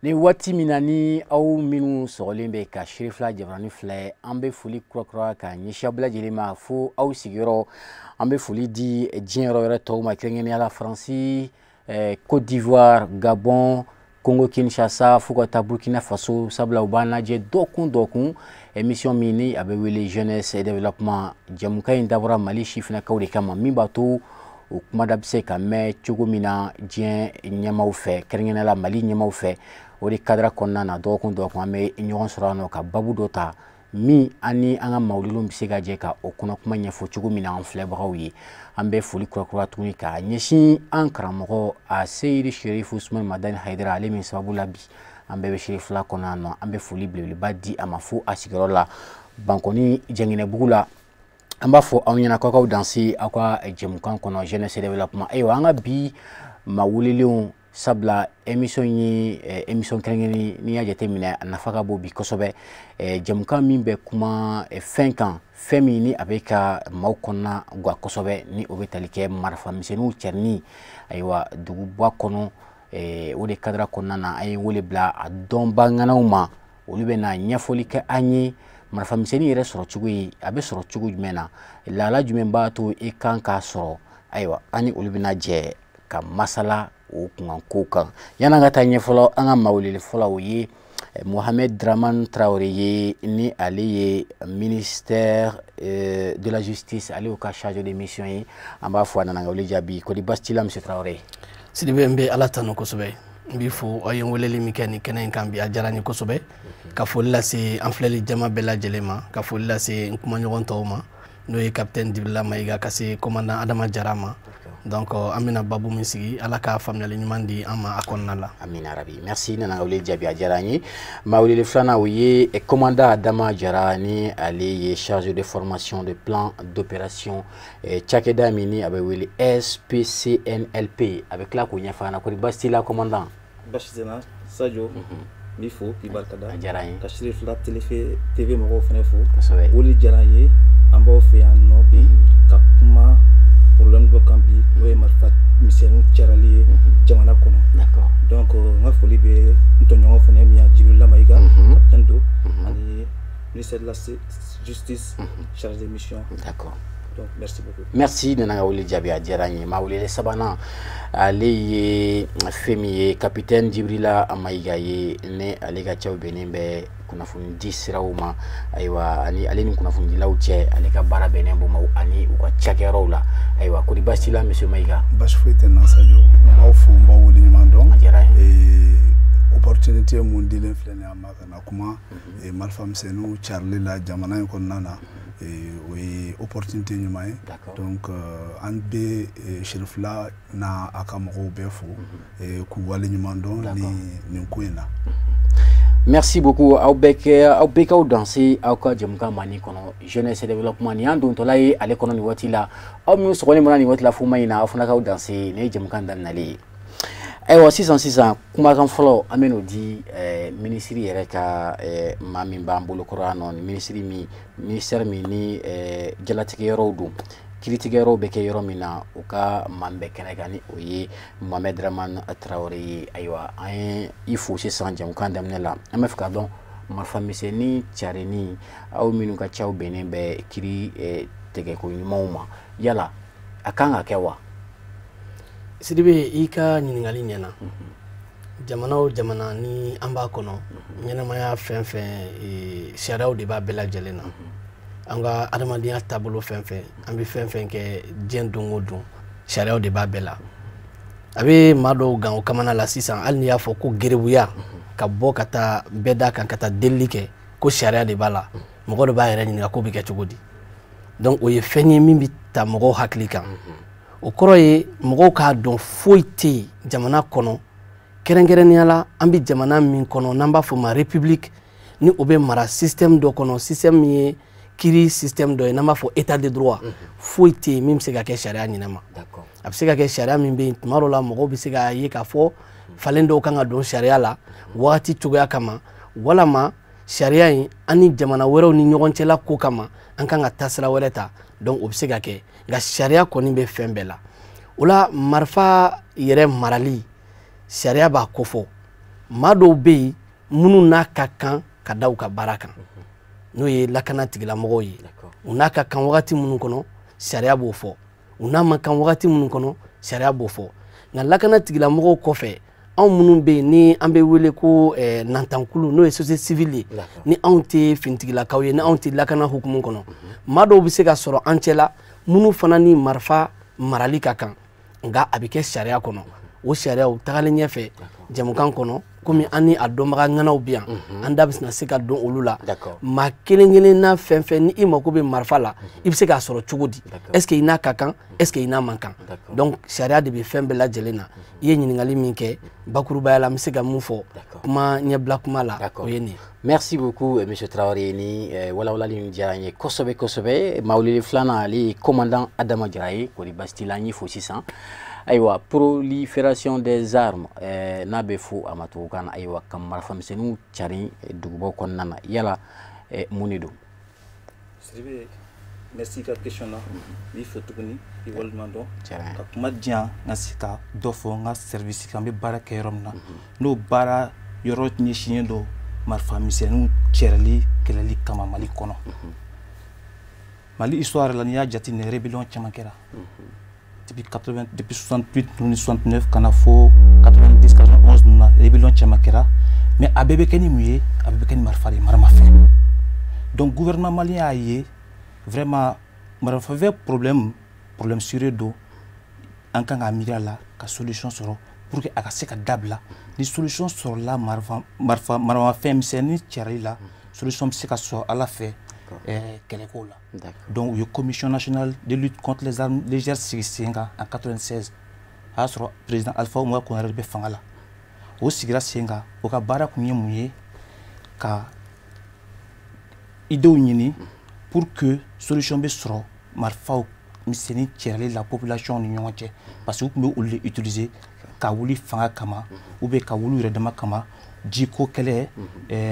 Ni waati min na ni aw minnu sɔgɔlen bɛ ka Cherifla jabarani filɛ, an bɛ foli kurakura ka ɲɛsin aw bɛɛ lajɛlen ma fo aw sigiyɔrɔ. An bɛ foli di diɲɛ yɔrɔ wɛrɛ tɔw ma, kɛrɛnkɛrɛnnenya la Faransi, Côte d'Ivoire, Gabon, Congo Kinshasa, fo ka taa Burkina Faso, sabula u b'an lajɛ dɔgɔkun dɔgɔkun. Émission min ni a bɛ wele Jeunesse et Développement, jɛmukan in dabɔra Mali sifinnakaw de kama, min b'a to o kumada bɛ se ka mɛn cogo min na diɲɛ ɲɛmaw fɛ, kɛrɛnkɛrɛnnenya la Mali ɲɛmaw fɛ. O de cadre kɔnɔna na, dɔgɔkun dɔgɔkun an bɛ ɲɔgɔn sɔrɔ yan nɔ ka babu dɔ ta min an ni an ka mawuludenw bɛ se ka jɛ ka o kɔnɔ kuma ɲɛfɔ cogo min na an filɛbagaw ye. An bɛ foli kurakura tuguni ka ɲɛsin an karamɔgɔ a Seyidi Sherifu Usumani Madani Hayidara, ale min sababu la bi an bɛɛ bɛ Cherifla kɔnɔ yan nɔ. An bɛ foli belebeleba di a ma fo a sigiyɔrɔ la Bankɔni Jɛngɛnɛbugu la. An b'a fɔ aw ɲɛna k'aw danse aw ka jɛmukan kɔnɔ Jeunesse et Développement. Ayiwa, an ka bi maa welelenw, sabula émission ye émission kɛrɛnkɛrɛnnen, n'i y'a jateminɛ a nafa ka bon bi kosɛbɛ. Jɛmukan min bɛ kuma fɛn kan, fɛn min ni a bɛ ka maaw kɔnɔna gan kosɛbɛ, ni o bɛ tali kɛ marifamisɛnninw cɛrinni, ayiwa, duguba kɔnɔ. O de cadre kɔnɔna na, an ye wele bila a dɔnba ŋanaw ma, olu bɛ na ɲɛfɔli kɛ an ye marifamisɛnnin yɛrɛ sɔrɔ cogo ye, a bɛ sɔrɔ cogo jumɛn na, lahala jumɛn b'a to i kan k'a sɔrɔ. Ayiwa, an ni olu bɛna jɛ ka masala o kunkanko kan. Yan'an ka taa ɲɛfɔlɔ, an ka maa weleli fɔlɔ, o ye Mohamed Draman Traoré ye, ni ale ye ministère de la Justice, ale y'o ka chargé de mission ye. An b'a fɔ a nana ka wele jaabi. Kɔni baasi t'i la, monsieur Traoré? Sidibe, n bɛ Ala tanu kosɛbɛ. N b'i fo aw ye n weleli min kɛ nin kɛnɛ in kan bi, a diyara n ye kosɛbɛ. Ka foli lase an filɛli jama bɛɛ lajɛlen ma, ka foli lase n kumaɲɔgɔn tɔw ma, n'o ye capitaine Djibrila Mayiga, ka se commandant Adama Jara ma. Donc an bɛna babu min sigi, Ala ka faamuyali ɲuman di an ma a kɔnɔna la. Amina rabi. Merci, nana ka wele jaabi, a diyara an ye. Maa weleli filanan, o ye commandant Adama Jara, ni ale ye chargé de formation de plan d'opération cakɛda min ni a bɛ wele SPCNLP, a bɛ tila k'o ɲɛfɔ an ɲɛna. Kɔni baasi t'i la, commandant? Baasi tɛ n na, Sadio. N b'i fo k'i barikada. A diyara n ye. Ka Cherifla TV mɔgɔw fana fo. Kosɛbɛ. Wele diyara n ye. An b'aw fɛ yan nɔ bi ka kuma problème dɔ kan bi, n'o ye marifa misɛnninw carili ye jamana kɔnɔ. Donc n ka foli bɛ n tɔɲɔgɔn fana min ye Djibrila Mayiga, capitaine don, ani ministère de la Justice, chargé de mission. Donc merci beaucoup. Merci, nana ka wele jaabi, a diyara n ye. Maa welele sabanan, ale ye fɛn min ye capitaine Djibrila Mayiga ye, ni ale ka cɛw bɛnnen bɛ kunnafoni di siraw ma. Ayiwa, ani ale ni kunnafonidilaw cɛ, ale ka baara bɛnnen b'o ma ani u ka cakɛyɔrɔw la. Ayiwa, kɔni baasi t'i la, monsieur Mayiga? Baasi foyi tɛ n na, Sadio. N b'aw fo, n b'aw waleɲuman dɔn. A diyara n ye. Opportunité mun dilen filɛ nin ye an ma ka na kuma marifa misɛnninw carili la jamana in kɔnɔna na, o ye opportunité ɲuman ye. Donc an bɛ Cherifla n'a a ka mɔgɔw bɛɛ fo k'u waleɲuman dɔn nin ko in na. Merci beaucoup. Aw bɛɛ kɛ, aw bɛɛ k'aw danse aw ka jɛmukan mani kɔnɔ Jeunesse et Développement. Nin y'an dontɔla ye ale kɔnɔ nin waati la. Aw minnu sɔgɔlen bɔra nin waati la fo ma in na, aw fana k'aw danse, nin ye jɛmukan daminɛlen ye. Ayiwa, sisan sisan kumakan fɔlɔ, an bɛ n'o di minisiri yɛrɛ ka maa min b'an bolo kɔrɔ yan nɔ, minisiri min, ministère min ni jalatigɛ yɔrɔw don, kiiritigɛ yɔrɔw bɛ kɛ yɔrɔ min na, u ka maa min bɛ kɛnɛ kan, ni o ye Mohamed Draman Traoré ye. Ayiwa, an ye i fo sisan jɛmukan daminɛ la. An bɛ fɛ k'a dɔn marifamisɛnnin carinni, aw minnu ka caw bɛnnen bɛ kiiri tigɛko ɲumanw ma, yala a kan ka kɛ wa? Sidibe, i ka ɲininkali ɲɛna. Jamana o jamana ni an b'a kɔnɔ, ɲɛnamaya fɛn fɛn, sariyaw de b'a bɛɛ lajɛlen na. An ka adamadenya taabolo fɛn fɛn, an bɛ fɛn fɛn kɛ diɲɛ don o don, sariyaw de b'a bɛɛ la. A bɛ maa dɔw gan o kamana la sisan, hali n'i y'a fɔ ko gerebuya ka bɔ ka taa bɛɛ da kan ka taa delili kɛ, ko sariya de b'a la, mɔgɔ dɔ b'a yɛrɛ ɲininka k'o bɛ kɛ cogo di. Donc o ye fɛn ye min bɛ ta mɔgɔw hakili kan. O kɔrɔ ye mɔgɔw k'a dɔn foyi tɛ yen jamana kɔnɔ, kɛrɛnkɛrɛnnenya la an bɛ jamana min kɔnɔ n'an b'a fɔ o ma république, ni o bɛ mara système dɔ kɔnɔ, système min ye kiiri système dɔ ye n'an b'a fɔ état de droit. Foyi tɛ yen min bɛ se ka kɛ sariya ɲinɛ ma. A bɛ se ka kɛ sariya min bɛ yen, tuma dɔw la mɔgɔw bɛ se k'a ye k'a fɔ falen dɔw kan ka don sariya la wagati cogoya kama, walama sariya in an ni jamana wɛrɛw ni ɲɔgɔn cɛla ko kama, an kan ka taasira wɛrɛ ta. Donc o bɛ se ka kɛ, nka sariya kɔni bɛ fɛn bɛɛ la. O la marifa yɛrɛ marali, sariya b'a kofɔ. Maa dɔw bɛ yen minnu n'a ka kan ka da u ka baara kan, n'o ye lakana tigilamɔgɔw ye. U n'a ka kan wagati minnu kɔnɔ, sariya b'o fɔ. U n'a man kan wagati minnu kɔnɔ, sariya b'o fɔ. Nka lakana tigilamɔgɔw kɔfɛ, anw minnu bɛ yen ni an bɛ wele ko nantankulu, n'o ye société civile ye, ni anw tɛ finitigilakaw ye, ni anw tɛ lakana hukumu kɔnɔ, maa dɔw bɛ se ka sɔrɔ an cɛla minnu fana ni marifa marali ka kan, nka a bɛ kɛ sariya kɔnɔ. O sariyaw tagalen ɲɛfɛ jɛmukan kɔnɔ, komi an ni a dɔnbaga ŋanaw bɛ yan, an da bɛ se ka don olu la. Maa kelen kelenna fɛn fɛn ni i mako bɛ marifa la, i bɛ se k'a sɔrɔ cogo di? Est ce que i n'a ka kan? Est ce que i n'a man kan? Donc sariya de bɛ fɛn bɛɛ lajɛlen na. I ye ɲininkali min kɛ, bakurubaya la n bɛ se ka mun fɔ kuma ɲɛbila kuma la, o ye nin ye. Merci beaucoup, monsieur Traoré. Ni walawalali in diyara n ye kosɛbɛ kosɛbɛ. Maa welelen filanan, ale ye commandant Adama Jara ye. Kɔri baasi t'i la? An y'i fo sisan. Ayiwa, prolifération des armes, n'a bɛ fɔ a ma tubabukan na, ayiwa, ka marifamisɛnninw carin dugubaw kɔnɔna na, yala mun de don? Sidibe, merci ka question na. N b'i fo tuguni k'i waleɲuman dɔn ka kuma di yan n ka se ka dɔ fɔ n ka service kan, n bɛ baara kɛ yɔrɔ min na, n'o baara yɔrɔ ɲɛsinnen don marifa misɛnninw cɛrili kɛlɛli kama Mali kɔnɔ. Mali histoire la, n'i y'a jateminɛ, rébellion caman kɛra depuis 80, depuis 68 ni 69 ka na fo 90, 91 ninnu na, rébellion caman kɛra. Mais a bɛɛ bɛ kɛ ni mun ye? A bɛɛ bɛ kɛ ni marifa de ye, maramafɛn. Donc gouvernement malien y'a ye vraiment marifafɛn problème sérieux don, an kan ka miiri a la ka solution sɔrɔ pour que a ka se ka dabila. Ni solution sɔrɔla marifa marifa maramafɛn misɛnnin cɛrili la, solution bɛ se ka sɔrɔ ala fɛ kɛlɛko la. Donc u ye Commission nationale de lutte contre les armes légères sigi sen kan en 96. A y'a sɔrɔ président Alpha Oumar Konaré bɛ fanga la. O sigira sen kan, o ka baara kun ye mun ye? Ka idéew ɲini pour que solution bɛ sɔrɔ marifaw misɛnnin cɛrili la population ni ɲɔgɔn cɛ, parce que u tun bɛ olu de utiliser ka wuli fanga kama ou bien ka wuli u yɛrɛ dama kama, jiko kɛlɛ,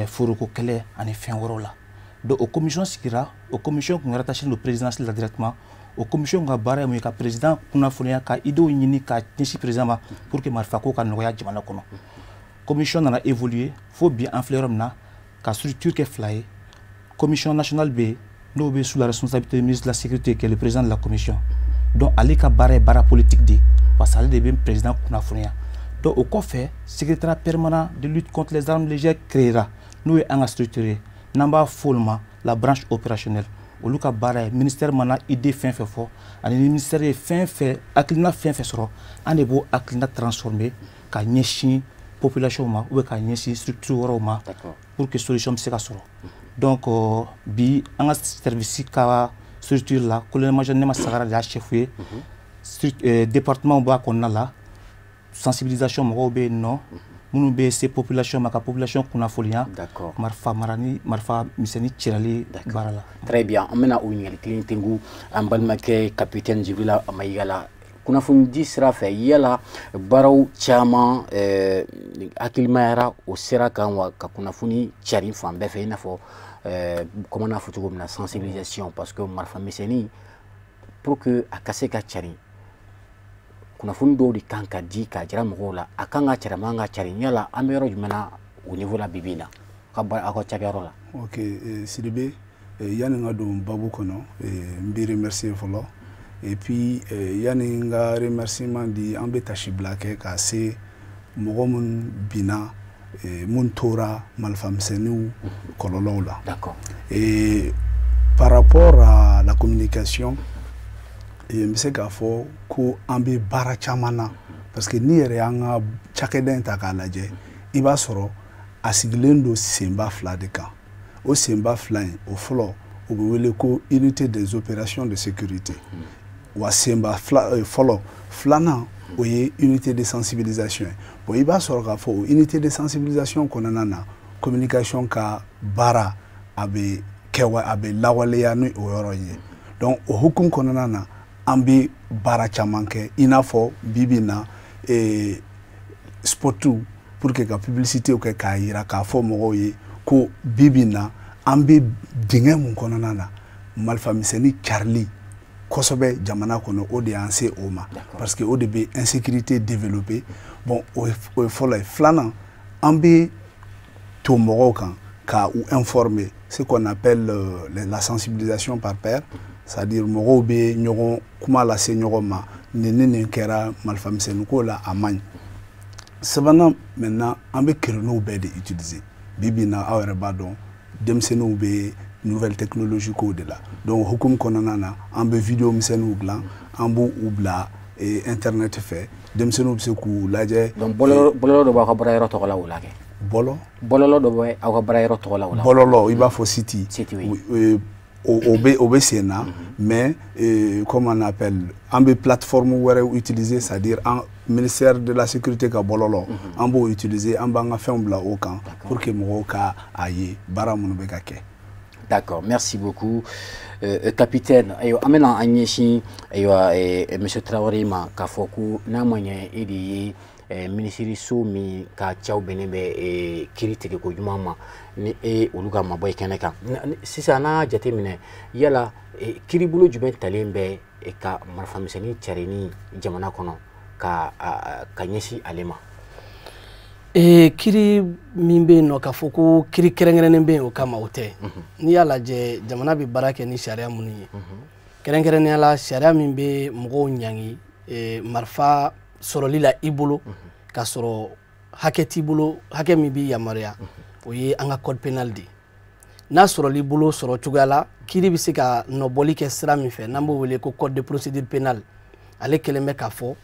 foroko kɛlɛ ani fɛn wɛrɛw la. Donc o commission sigira. O commission kun rattaché don présidence la directement. O commission ka baara ye mun ye? Ka président kunnafoniya, ka idéew ɲini ka ɲɛsin président ma pour que marifako ka nɔgɔya jamana kɔnɔ. Commission nana évoluer fo bi an filɛ yɔrɔ min na, ka structure kɛ fila ye. Commission nationale bɛ yen, n'o bɛ sous la responsabilité du ministre de la Sécurité, qui est le président de la commission. Donc ale ka baara ye baara politique de ye, parce que ale de bɛ président kunnafoniya. Donc o kɔfɛ, secrétariat permanent de lutte contre les armes légères créera, n'o ye an ka structure ye, n'an b'a fɔ olu ma la branche opérationnelle. Olu ka baara ye, ministère mana idée fɛn fɛn fɔ ani ni ministère ye fɛn fɛn hakilina fɛn fɛn sɔrɔ, an de b'o hakilina transformer ka ɲɛsin population ma ou bien ka ɲɛsin structure wɛrɛw ma pour que solution bɛ se ka sɔrɔ. Donc bi an ka service ka structure la, colonel major Nema Sagara de y'a chef ye. Département b'a kɔnɔna la, sensibilisation mɔgɔw bɛ yen nɔ minnu bɛ se population ma ka population kunnafoniya marifa marani, marifa misɛnnin cirali baara la. Très bien. An bɛna o ɲininkali kelen tengu an balimakɛ capitaine Djibrila Maïga la. Kunnafoni di sira fɛ, yala baaraw caman hakilimayara o sira kan wa, ka kunnafoni cari fan bɛɛ fɛ, i n'a fɔ comme an y'a fɔ cogo min na, sensibilisation? Parce que marifa misɛnnin, pour que a ka se ka cari, kunnafoni dɔw de kan ka di k'a jira mɔgɔw la a kan ka cari, a man ka cari. Yala an bɛ yɔrɔ jumɛn na o niveau la bi bi in na ka aw ka cakɛyɔrɔ la? Ok, Sidibe, yanni n ka don babu kɔnɔ, n b'i remercier fɔlɔ. Et puis yanni n ka remerciement di, an bɛ tasibila kɛ ka se mɔgɔ minnu binna, mun tora marifamisɛnninw kɔlɔlɔw la. Et par rapport à la communication, n bɛ se k'a fɔ ko an bɛ baara caman na, parce que n'i yɛrɛ y'an ka cakɛda in ta k'a lajɛ, i b'a sɔrɔ a sigilen don senba fila de kan. O senba fila in, o fɔlɔ, o bɛ wele ko unité des opérations de sécurité. Wa senba fila fɔlɔ filanan, o ye unité de sensibilisation ye. Bon, i b'a sɔrɔ k'a fɔ o unité de sensibilisation kɔnɔna na, communication ka baara a bɛ kɛ wa a bɛ lawaleya ni o yɔrɔ ye. Donc o hukumu kɔnɔna na, an bɛ baara caman kɛ, i n'a fɔ bi bi in na, spotu pour que ka publicité kɛ k'a yira k'a fɔ mɔgɔw ye ko bi bi in na, an bɛ dingɛ mun kɔnɔna na, marifamisɛnnin carili kosɛbɛ jamana kɔnɔ, o de y'an se o ma, parce que o de bɛ insécurité développer. Bon, o ye fɔlɔ ye. Filanan, an An bɛ to mɔgɔw kan ka u informer, ce qu'on appelle la sensibilisation par pair, c'est-à-dire mɔgɔw bɛ ɲɔgɔn kuma lase ɲɔgɔn ma, nin ni nin kɛra marifamisɛnnin ko la, a man ɲi. Sabanan, maintenant, an bɛ créneaux bɛɛ de utiliser. Bi bi in na, aw yɛrɛ b'a dɔn, denmisɛnninw bɛ nouvelle technologie kow de la. Donc hukumu kɔnɔna na, an bɛ vidéo misɛnninw dilan, an b'u bila internet fɛ, denmisɛnninw bɛ se k'u lajɛ. Donc bɔlɔlɔ dɔ b'aw ka baara yɔrɔ tɔgɔ la o la kɛ? Bɔlɔ? Bɔlɔlɔ dɔ bɛ aw ka baara yɔrɔ tɔgɔ la o la? Bɔlɔlɔ, i b'a fɔ site. Site, oui. O bɛ sen na, mais comment on appelle, an bɛ plateforme wɛrɛw utiliser, c'est-à-dire an ministère de la sécurité ka bɔlɔlɔ, an b'o utiliser, an b'an ka fɛnw bila o kan pour que mɔgɔw ka a ye baara minnu bɛ ka kɛ. D'accord, merci beaucoup. Capitaine, ayiwa, an bɛna an ɲɛsin, ayiwa, monsieur Traoré ma, k'a fɔ ko n'a ma ɲɛ e de ye minisiriso min ka caw bɛnnen bɛ kiiri tigɛko ɲuman ma, ni e olu ka mabɔ i kɛnɛ kan sisan, n'a y'a jateminɛ, yala kiiribolo jumɛn talen bɛ ka marifamisɛnnin carinni jamana kɔnɔ ka ɲɛsin ale ma? Kiiri min bɛ yen nɔ k'a fɔ ko kiiri kɛrɛnkɛrɛnnen bɛ yen o kama, o tɛ. N'i y'a lajɛ, jamana bɛ baara kɛ ni sariya minnu ye, kɛrɛnkɛrɛnnenya la sariya min bɛ mɔgɔw ɲangi marifa sɔrɔli la i bolo k'a sɔrɔ hakɛ t'i bolo, hakɛ min b'i yamaruya, o ye an ka code pénal de ye. N'a sɔrɔli bolo sɔrɔ cogoya la, kiiri bɛ se ka nɔbɔli kɛ sira min fɛ, n'an b'o wele ko code de procédure pénale, ale kɛlen bɛ k'a fɔ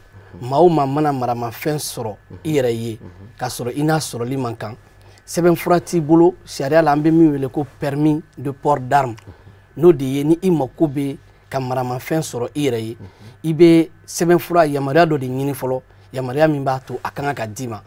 maa o maa mana maramafɛn sɔrɔ i yɛrɛ ye k'a sɔrɔ i n'a sɔrɔli man kan, sɛbɛnfura t'i bolo sariya la, an bɛ min wele ko permis de port d'arme, n'o de ye ni i mako bɛ ka maramafɛn sɔrɔ i yɛrɛ ye, i bɛ sɛbɛnfura yamaruya dɔ de ɲini fɔlɔ, yamaruya min b'a to a kan ka d'i ma,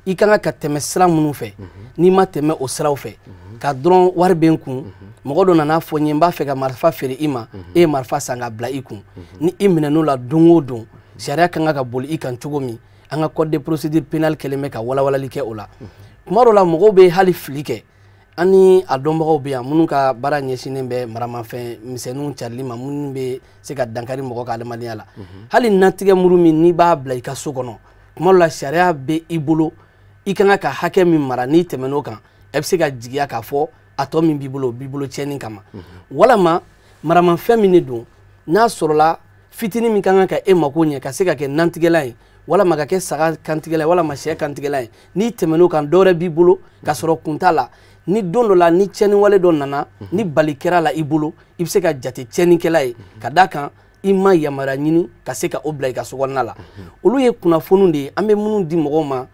i kan ka tɛmɛ sira minnu fɛ. N'i ma tɛmɛ o siraw fɛ ka dɔrɔn, wari bɛ n kun, mɔgɔ dɔ nana fɔ n ye n b'a fɛ ka marifa feere i ma, e ye marifa san ka bila i kun, ni i minɛn'o la don o don, sariya kan ka boli i kan cogo min, an ka code de procédure pénale kɛlen bɛ ka walawalali kɛ o la. Kuma dɔ la, mɔgɔw bɛ hali fili kɛ. An ni a dɔnbagaw bɛ yan minnu ka baara ɲɛsinnen bɛ maramafɛn misɛnninw carili ma, minnu bɛ se ka dankari mɔgɔ ka adamadenya la. Hali natigɛ muru min n'i b'a bila i ka so kɔnɔ, kuma dɔ la sariya bɛ i bolo, i kan ka hakɛ min mara, n'i tɛmɛn'o kan, e bɛ se ka jigiya k'a fɔ a tɔ min b'i bolo, o b'i bolo tiɲɛni kama. Walama maramafɛn min de don, n'a sɔrɔla fitinin min ka kan ka e mako ɲɛ ka se ka kɛ nantigɛlan ye, walama ka kɛ saga kantigɛlan ye, walama sɛ kantigɛlan ye, n'i tɛmɛn'o kan, dɔwɛrɛ b'i bolo k'a sɔrɔ kun t'a la, ni don dɔ la ni tiɲɛni wale dɔ nana, ni bali kɛra la i bolo, i bɛ se ka jate tiɲɛnikɛla ye, ka d'a kan i ma yamaruya ɲini ka se ka o bila i ka sokɔnɔna la. Olu ye kunnafoniw de ye an bɛ minnu di mɔgɔw ma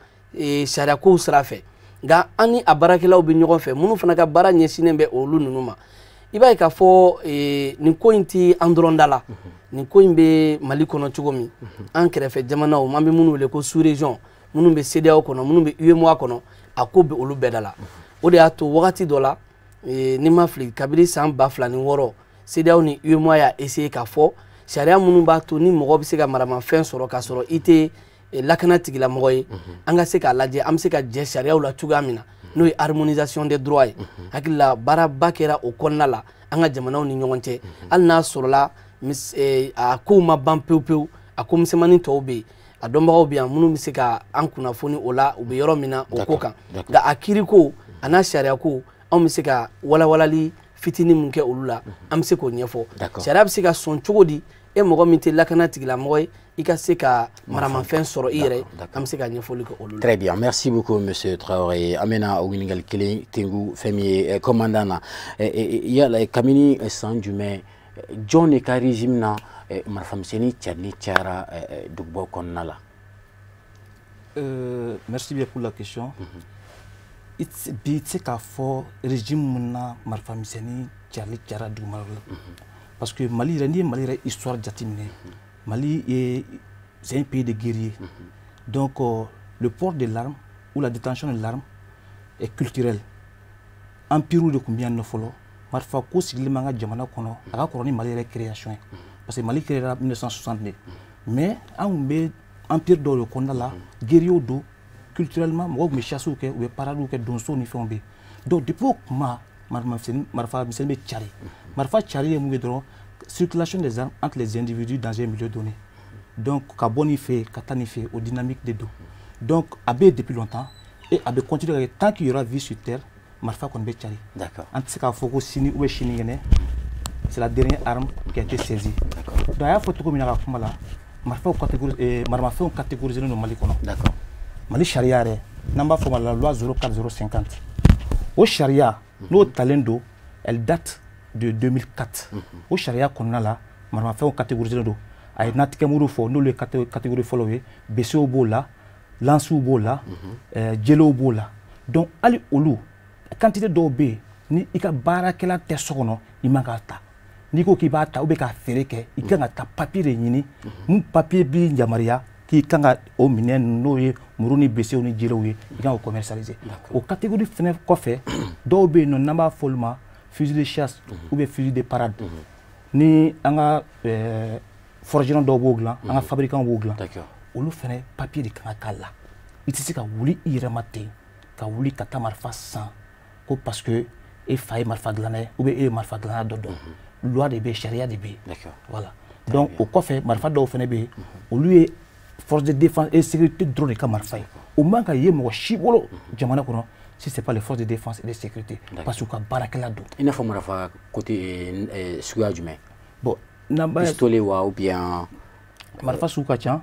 sariyakow sira fɛ. Nka an ni a baarakɛlaw bɛ ɲɔgɔn fɛ, minnu fana ka baara ɲɛsinnen bɛ olu ninnu ma. I b'a ye k'a fɔ nin ko in tɛ an dɔrɔn da la. Nin ko in bɛ Mali kɔnɔ cogo min, an kɛrɛfɛ jamanaw, an bɛ minnu wele ko sous région, minnu bɛ CEDEAO kɔnɔ, minnu bɛ UEMOA kɔnɔ, a ko bɛ olu bɛɛ da la. O de y'a to wagati dɔ la, ni ma fili, kabini san 2006, CEDEAO ni UEMOA y'a essayer k'a fɔ sariya minnu b'a to ni mɔgɔ bɛ se ka maramafɛn sɔrɔ k'a sɔrɔ i tɛ lakana tigilamɔgɔ ye, an ka se k'a lajɛ an bɛ se ka jɛ sariyaw la cogoya min na, n'o ye harmonisation des droits ye. Hakili la, baaraba kɛra o kɔnɔna la an ka jamanaw ni ɲɔgɔn cɛ. Hali n'a sɔrɔla a kow ma ban pewu pewu, a ko misɛnmanin tɔw bɛ yen, a dɔnbagaw bɛ yan minnu bɛ se ka an kunnafoni o la, u bɛ yɔrɔ min na o ko kan. Nka a kiiriko a n'a sariya ko, anw bɛ se ka walawalali fitinin mun kɛ olu la, an bɛ se k'o ɲɛfɔ. Sariya bɛ se ka sɔn cogo di e mɔgɔ min tɛ lakana tigilamɔgɔ ye, i ka se ka maramafɛn sɔrɔ i yɛrɛ, an bɛ se ka ɲɛfɔli kɛ olu la. Très bien, merci beaucoup monsieur Traoré. An bɛna o ɲininkali kelen tengu fɛn min ye commandant na. Yala kabini san jumɛn, jɔn de ka régime na marifamisɛnnin carili cayara dugubaw kɔnɔna la? Merci bien pour la question. Bi, i tɛ se k'a fɔ régime mun na marifamisɛnnin carili cayara duguma la, parce que Mali yɛrɛ, n'i ye Mali yɛrɛ histoire jateminɛ, Mali est c'est un pays de guerriers. Donc le port de l'arme ou la détention de l'arme est culturel. Empire de tun bɛ yan nɔ fɔlɔ, marifa ko sigilen b'an ka jamana kɔnɔ, a ka kɔrɔ ni Mali yɛrɛ création ye, parce que Mali créera 1960 de. Mais an tun bɛ empire dɔw de kɔnɔna la, guerriers don culturellement, mɔgɔw tun bɛ chassew kɛ, u bɛ paradew kɛ, donsow ni fɛnw bɛ yen. Donc depuis o kuma, marifa misɛnnin bɛ cari. Marifa cari ye mun ye dɔrɔn? Circulation des armes entre les individus dans un milieu donné. Donc ka bɔ nin fɛ yen ka taa nin fɛ yen, o dynamique de don. Donc a bɛ yen depuis longtemps. Et a bɛ continuer ka kɛ tant qu'il y aura vie sur terre, marifa kɔni bɛ cari. An tɛ se k'a fɔ ko sini ou bien sinikɛnɛ c'est la dernière arme qui a été saisie. Donc a y'a fɔ cogo min na ka kuma la, marifaw catégorie, maramafɛnw catégorisé don Mali kɔnɔ. Mali sariya yɛrɛ, n'an b'a fɔ ma la loi 04050, o sariya n'o talen don, elle date de 2004. O sariya kɔnɔna la, maramafɛnw catégorisé don. A ye natigɛ fɔ, n'olu ye catégorie fɔlɔw ye, besew b'o la, lansiw b'o la, jelew b'o la. Donc hali olu quantité dɔw bɛ yen, ni i ka baarakɛla tɛ so kɔnɔ, i man k'a ta. N'i ko k'i b'a ta ou bien k'a feere kɛ, i kan ka taa papier de ɲini, mun papier b'i yamaruya k'i kan ka o minɛn ninnu, n'o ye muru ni besew ni jelew ye, i kan k'o commercialiser. O catégorie fɛnɛ kɔfɛ, dɔw bɛ yen nɔ n'an b'a fɔ olu ma fusil de chasse ou bien fusil de parade, ni an ka forgeron dɔw b'o dilan, an ka fabricant b'o dilan. Olu fɛnɛ papier de kan ka k'a la. I tɛ se ka wuli i yɛrɛ ma ten ka wuli ka taa marifa san ko parce que e fa ye marifa dilanna ye ou bien e ye marifa dilanna dɔ dɔn. Loi de bɛ yen, sariya de bɛ yen. Voilà. Donc o kɔfɛ, marifa dɔw fɛnɛ bɛ yen, olu ye force de défense et sécurité dɔrɔn de ka marifa ye. O man ka ye mɔgɔ si bolo jamana kɔnɔ si c'est pas les forces de défense et de sécurité, parce que u ka baarakɛla don. I n'a fɔ marifa côté suguya jumɛn? Bon, n'an b'a pistolet wa ou bien? Marifa sugu ka ca.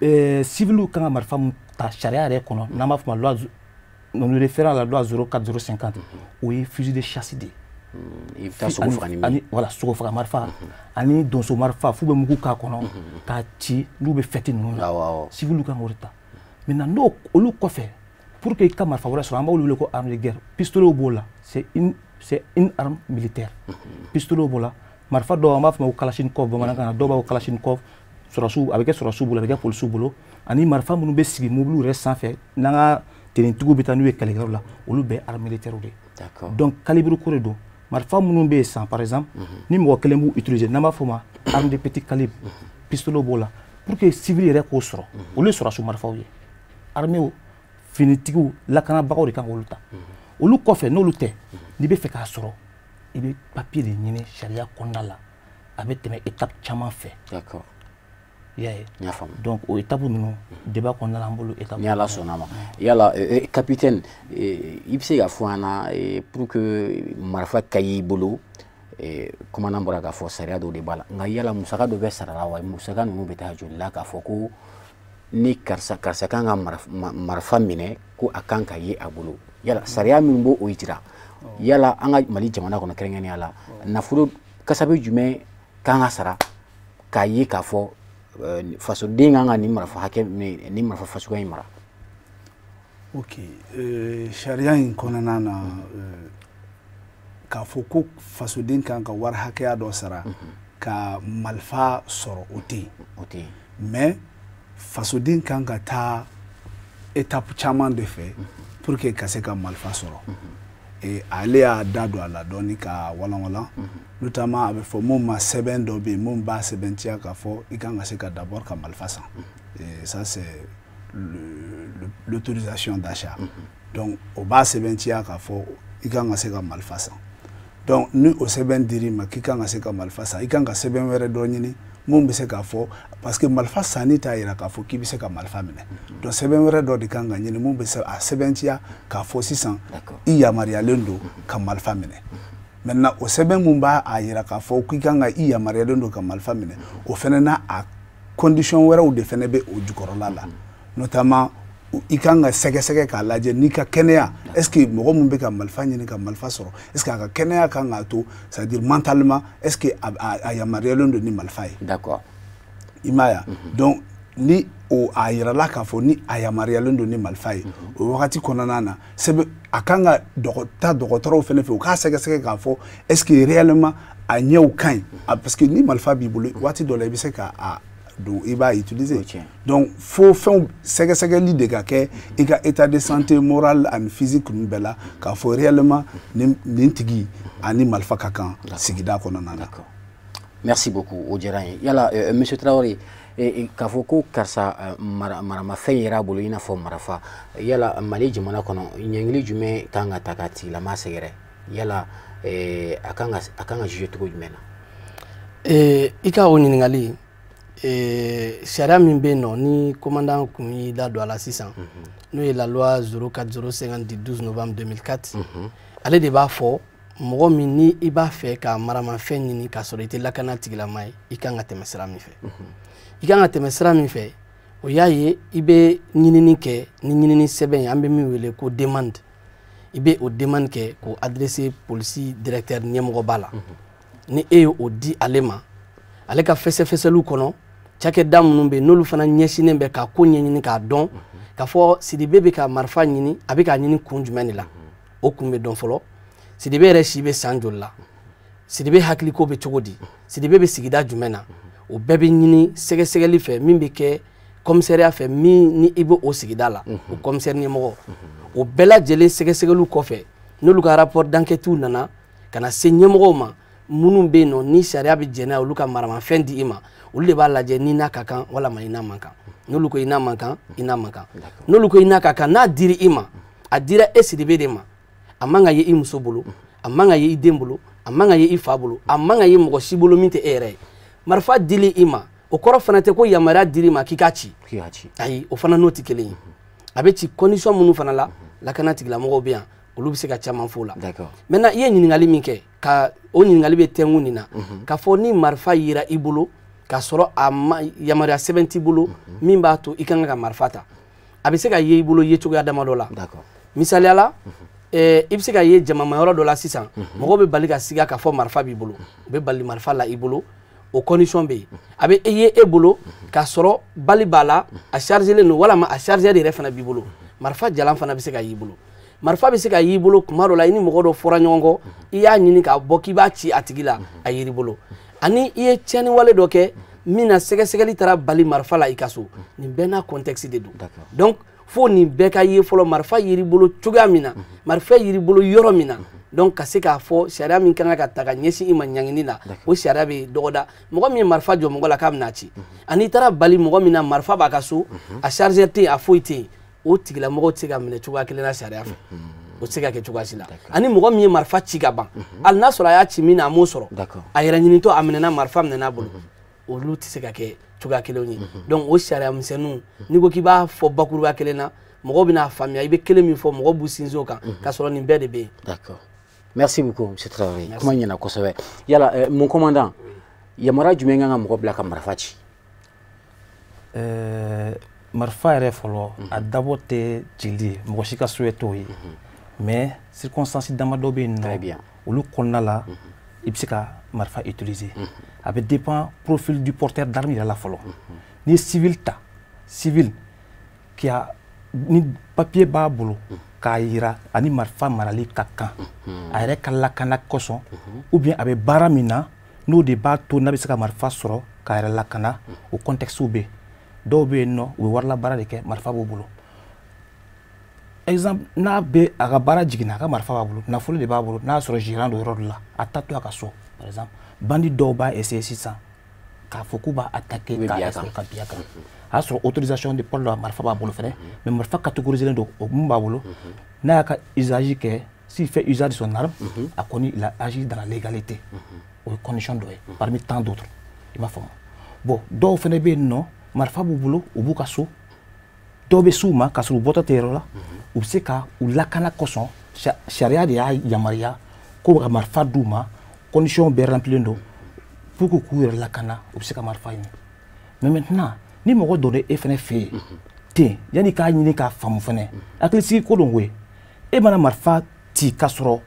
Civil kan ka marifa mun ta sariya yɛrɛ kɔnɔ, n'an b'a fɔ ma loi, nous référons à la loi 04050, o ye fusil de chasse de ye. I bɛ taa sogo faga ni min ye. Voilà, sogo faga marifa ani donso marifa f'u bɛ mugu k'a kɔnɔ k'a ci n'u bɛ fête ninnu na, civil kan k'o de ta. Maintenant n'o olu kɔfɛ, pour que i ka marifa wɛrɛ sɔrɔ, an b'olu wele ko arme de guerre. Pistolet b'o la, c'est une arme militaire. Pistolet b'o la, marifa dɔw an b'a fɔ ma ko kalachnikov bamanankan na, dɔw b'a fɔ kalachnikov, sɔrɔsiw a bɛ kɛ sɔrɔsiw bolo, a bɛ kɛ polisiw bolo, ani marifa minnu bɛ sigi mobiliw yɛrɛ sanfɛ n'an ka tenitigiw bɛ taa n'u ye kɛlɛkɛyɔrɔ la, olu bɛɛ arme militaire de ye. Donc calibre ko de don. Marifa minnu bɛ yen sisan, par exemple, ni mɔgɔ kelen b'u utiliser, n'an b'a fɔ o ma arme de petit calibre, pistolet b'o la, pour que civil yɛrɛ k'o sɔrɔ, olu ye sɔrɔsiw marifaw ye. Armée finitigiw lakanabagaw de kan k'olu ta. Olu kɔfɛ, n'olu tɛ, n'i bɛ fɛ k'a sɔrɔ, i bɛ papier de ɲini sariya kɔnɔna la, a bɛ tɛmɛ étape caman fɛ. I y'a ye? N y'a faamu. Donc o étape ninnu, débat kɔnɔna la, an b'olu étape. Ni Ala sɔnna ma. Yala capitaine, i bɛ se ka fɔ an na, pour que marifa ka y'i bolo, commandant bɔra k'a fɔ sariya dɔw de b'a la, nka yala musaka dɔ bɛ sara la wa? Musaka ninnu bɛ taa joli la k'a fɔ ko ni karisa karisa kan ka marifa minɛ, ko a kan ka ye a bolo? Yala sariya min b'o o jira, yala an ka Mali jamana kɔnɔ kɛrɛnkɛrɛnnenya la, nafolo kasabi jumɛn kan ka sara k'a ye k'a fɔ fasoden kan ka nin marifa hakɛ, nin marifa fasuguya in mara? Ok, sariya in kɔnɔna na, k'a fɔ ko fasoden kan ka wari hakɛya dɔ sara ka marifa sɔrɔ, o tɛ yen. O tɛ yen. Mais fasoden kan ka taa étape caman de fɛ pour que ka se ka marifa sɔrɔ. Ale y'a da don a la dɔɔni ka walanwalan, notamment a bɛ fɔ mun ma, sɛbɛn dɔ bɛ yen mun b'a sɛbɛntiya k'a fɔ i kan ka se ka d'abord ka marifa san. Et ça, c'est l'autorisation d'achat. Donc o b'a sɛbɛntiya k'a fɔ i kan ka se ka marifa san. Donc ni o sɛbɛn dir'i ma k'i kan ka se ka marifa san, i kan ka sɛbɛn wɛrɛ dɔ ɲini mun bɛ se k'a fɔ, parce que marifa sanni t'a yira k'a fɔ k'i bɛ se ka marifa minɛ. Donc sɛbɛn wɛrɛ dɔ de kan ka ɲini mun bɛ se a sɛbɛntiya k'a fɔ sisan i yamaruyalen don ka marifa minɛ. Maintenant o sɛbɛn mun b'a a yira k'a fɔ k'i kan ka i yamaruyalen don ka marifa minɛ, o fɛnɛ n'a a condition wɛrɛw de fɛnɛ bɛ o jukɔrɔla la, notamment i kan ka sɛgɛsɛgɛ k'a lajɛ n'i ka kɛnɛya, est ce que mɔgɔ min bɛ ka marifa ɲini ka marifa sɔrɔ, est ce que a ka kɛnɛya kan k'a to, c'est à dire mentalement, est ce que a yamaruyalen don ni marifa ye? I m'a ye? Donc ni o a yirala k'a fɔ ni a yamaruyalen don ni marifa ye, o wagati kɔnɔna na, sɛbɛn a kan ka taa dɔgɔtɔrɔw fɛnɛ fɛ, u k'a sɛgɛsɛgɛ k'a fɔ est ce que réellement a ɲɛw ka ɲi, parce que ni marifa b'i bolo, waati dɔ la i bɛ se ka a don, i b'a utiliser. Donc fo fɛnw sɛgɛsɛgɛli de ka kɛ i ka état de santé moral ani physique ninnu bɛɛ la, k'a fɔ réellement nin tigi ani marifa ka kan sigida kɔnɔna na. Merci beaucoup, o diyara n ye. Yala monsieur Traoré, k'a fɔ ko karisa maramafɛn yɛrɛ a bolo, i n'a fɔ marifa, yala Mali jamana kɔnɔ, ɲangili jumɛn kan ka ta k'a tigilama sɛgɛrɛ? Yala a kan ka juger cogo jumɛn na? I ka o ɲininkali, sariya min bɛ yen nɔ ni commandant kun y'i da don a la sisan, n'o ye la loi 04050 du 12 novembre 2004, ale de b'a fɔ mɔgɔ min ni i b'a fɛ ka maramafɛn ɲini k'a sɔrɔ i tɛ lakana tigilama ye, i kan ka tɛmɛ sira min fɛ. I kan ka tɛmɛ sira min fɛ, o y'a ye i bɛ ɲinini kɛ ni ɲinini sɛbɛn ye, an bɛ min wele ko demande. I bɛ o demande kɛ k'o adresser polisi directeur ɲɛmɔgɔba la. Ni e ye o di ale ma, ale ka fɛsɛfɛsɛliw kɔnɔ, cakɛda minnu bɛ yen n'olu fana ɲɛsinnen bɛ ka ko ɲɛɲini k'a dɔn k'a fɔ Sidibe bɛ ka marifa ɲini, a bɛ k'a ɲini kun jumɛn de la, o kun bɛ dɔn fɔlɔ. Sidibe yɛrɛ si bɛ san joli la, Sidibe hakiliko bɛ cogo di, Sidibe bɛ sigida jumɛn na, o bɛɛ bɛ ɲini sɛgɛsɛgɛli fɛ min bɛ kɛ commissariat fɛ min ni i bɛ o sigida la, o commissaire ɲɛmɔgɔ. O bɛɛ lajɛlen sɛgɛsɛgɛliw kɔfɛ, n'olu ka rapport d'enquête nana ka na se ɲɛmɔgɔw ma minnu bɛ yen nɔ ni sariya bɛ jɛn n'a ye olu ka maramafɛn di i ma, olu de b'a lajɛ ni n'a ka kan walama i n'a man kan. N'olu ko i n'a man kan, i n'a man kan. N'olu ko i n'a ka kan, n'a dira i ma, a dira e Sidibe de ma, a man ka ye i muso bolo, a man ka ye i den bolo, a man ka ye i fa bolo, a man ka ye mɔgɔ si bolo min tɛ e yɛrɛ ye. Marifa dili i ma, o kɔrɔ fana tɛ ko yamaruya dir'i ma k'i k'a ci. Ayi, o fana n'o tɛ kelen ye. A bɛ ci condition minnu fana la, lakana tigilamɔgɔw bɛ yan, olu bɛ se ka caman f'o la. Maintenant, i ye ɲininkali min kɛ, ka o ɲininkali bɛ tɛnku nin na, k'a fɔ ni marifa yera i bolo k'a sɔrɔ a ma yamaruya sɛbɛn t'i bolo min b'a to i kan ka marifa ta, a bɛ se ka ye i bolo yecogoya damadɔ la. Misaliya la, i bɛ se ka ye jamamayɔrɔ dɔ la sisan, mɔgɔw bɛ bali ka siga k'a fɔ marifa b'i bolo, u bɛ bali marifa la i bolo, o condition bɛ yen. A bɛ ye e bolo k'a sɔrɔ bali b'a la, a chargelen don walama a chargeur yɛrɛ fana b'i bolo. Marifa jalan fana bɛ se ka y'i bolo. Marifa bɛ se ka y'i bolo kuma dɔ la, i ni mɔgɔ dɔ fɔra ɲɔgɔn kɔ, i y'a ɲini k'a bɔ k'i b'a ci a tigi la, a yer'i bolo. Ani i ye tiɲɛni wale dɔ kɛ min na sɛgɛsɛgɛli taara bali marifa la i ka so. Nin bɛɛ n'a contexte de don. Donc fo nin bɛɛ ka ye fɔlɔ, marifa yer'i bolo cogoya min na, marifa yer'i bolo yɔrɔ min na. Donc ka se k'a fɔ sariya min kan ka ta ka ɲɛsin i ma ɲangini la, o sariya bɛ dɔgɔda. Mɔgɔ min ye marifa jɔ mɔgɔ la k'a bɛna ci, ani i taara bali mɔgɔ min na marifa b'a ka so, a chargeur tɛ yen, a foyi tɛ yen, o tigilamɔgɔ tɛ se ka minɛ cogoya kelen na sariya fɛ, o tɛ se ka kɛ cogoya si la. Ani mɔgɔ min ye marifa ci ka ban, hali n'a sɔrɔ a y'a ci min na a m'o sɔrɔ, a yɛrɛ ɲinitɔ a minɛna marifa minɛna a bolo, olu tɛ se ka kɛ cogoya kelenw ye. Donc o sariya misɛnninw, n'i ko k'i b'a fɔ bakuruba kelen na, mɔgɔw bɛna faamuya, i bɛ kelen min fɔ mɔgɔw b'u sinsin o kan, k'a sɔrɔ nin bɛɛ de bɛ yen. D'accord. Merci beaucoup, M. Traoré. Kuma ɲɛna kosɛbɛ. Yala, mon commandant, yamaruya jumɛn kan ka mɔgɔ bila ka marifa ci? Marifa yɛrɛ fɔlɔ, a dabɔ tɛ cili ye, mɔgɔ si ka souhait t'o ye. Mais circonstance damadɔ bɛ yen nɔ, olu kɔnɔna la, i bɛ se ka marifa utiliser. A bɛ dépend profil du porteur d'arme yɛrɛ la fɔlɔ. N'i ye civil ta, civil qui a ni papier b'a bolo k'a yira ani marifa marali ka kan, a yɛrɛ ka lakana kosɔn, ou bien a bɛ baara min na n'o de b'a to n'a bɛ se ka marifa sɔrɔ k'a yɛrɛ lakana, o contexte bɛ yen. Dɔw bɛ yen nɔ, u bɛ warila baara de kɛ, marifa b'u bolo. Exemple, n'a bɛ a ka baara jiginna, a ka marifa b'a bolo, nafolo de b'a bolo, n'a y'a sɔrɔ gérant don yɔrɔ dɔ la, a ta to a ka so. Par exemple, bandit dɔw b'a essayer sisan k'a fɔ k'u b'a attaquer k'a ka bin a kan, a y'a sɔrɔ autorisation de port la, marifa b'a bolo fɛnɛ, mais marifa catégorisé don, o mun b'a bolo, n'a y'a ka usage kɛ, s'il fait usage de son arme, a kɔni il a agi dans la légalité. O ye condition dɔ ye parmi tant d'autres, i m'a faamu. Bon, dɔw fɛnɛ bɛ yen nɔ, marifa b'u bolo, u b'u ka so, dɔw bɛ s'u ma k'a sɔrɔ u bɔtɔ tɛ yɔrɔ la, u bɛ se ka u lakana kosɔn, sariya de y'a yamaruya ko ka marifa d'u ma, condition bɛɛ remplilen don pour que k'u yɛrɛ lakana, u bɛ se ka marifa ɲini. Mais maintenant, ni mɔgɔ donna e fɛnɛ fɛ yen ten, yanni k'a ɲini k'a faamu fɛnɛ, hakilisigi ko don koyi. E mana marifa ci k'a sɔrɔ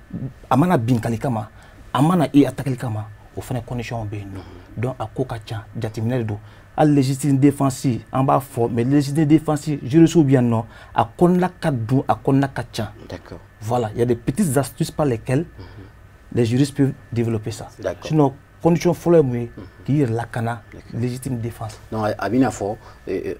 a mana binkali kama, a mana e attaquer kama, o fɛnɛ condition bɛ yen nɔ. Donc a ko ka ca, jateminɛ de don. Hali légitime défense an b'a fɔ, mais légitime défense juristes bɛ yan nɔ, a kɔnɔna ka dun, a kɔnɔna ka ca. Voilà, il y a des petites astuces par lesquelles les juristes peuvent développer ça. Sinon, condition fɔlɔ ye mun ye? K'i yɛrɛ lakana, légitime défense. Donc a bɛna fɔ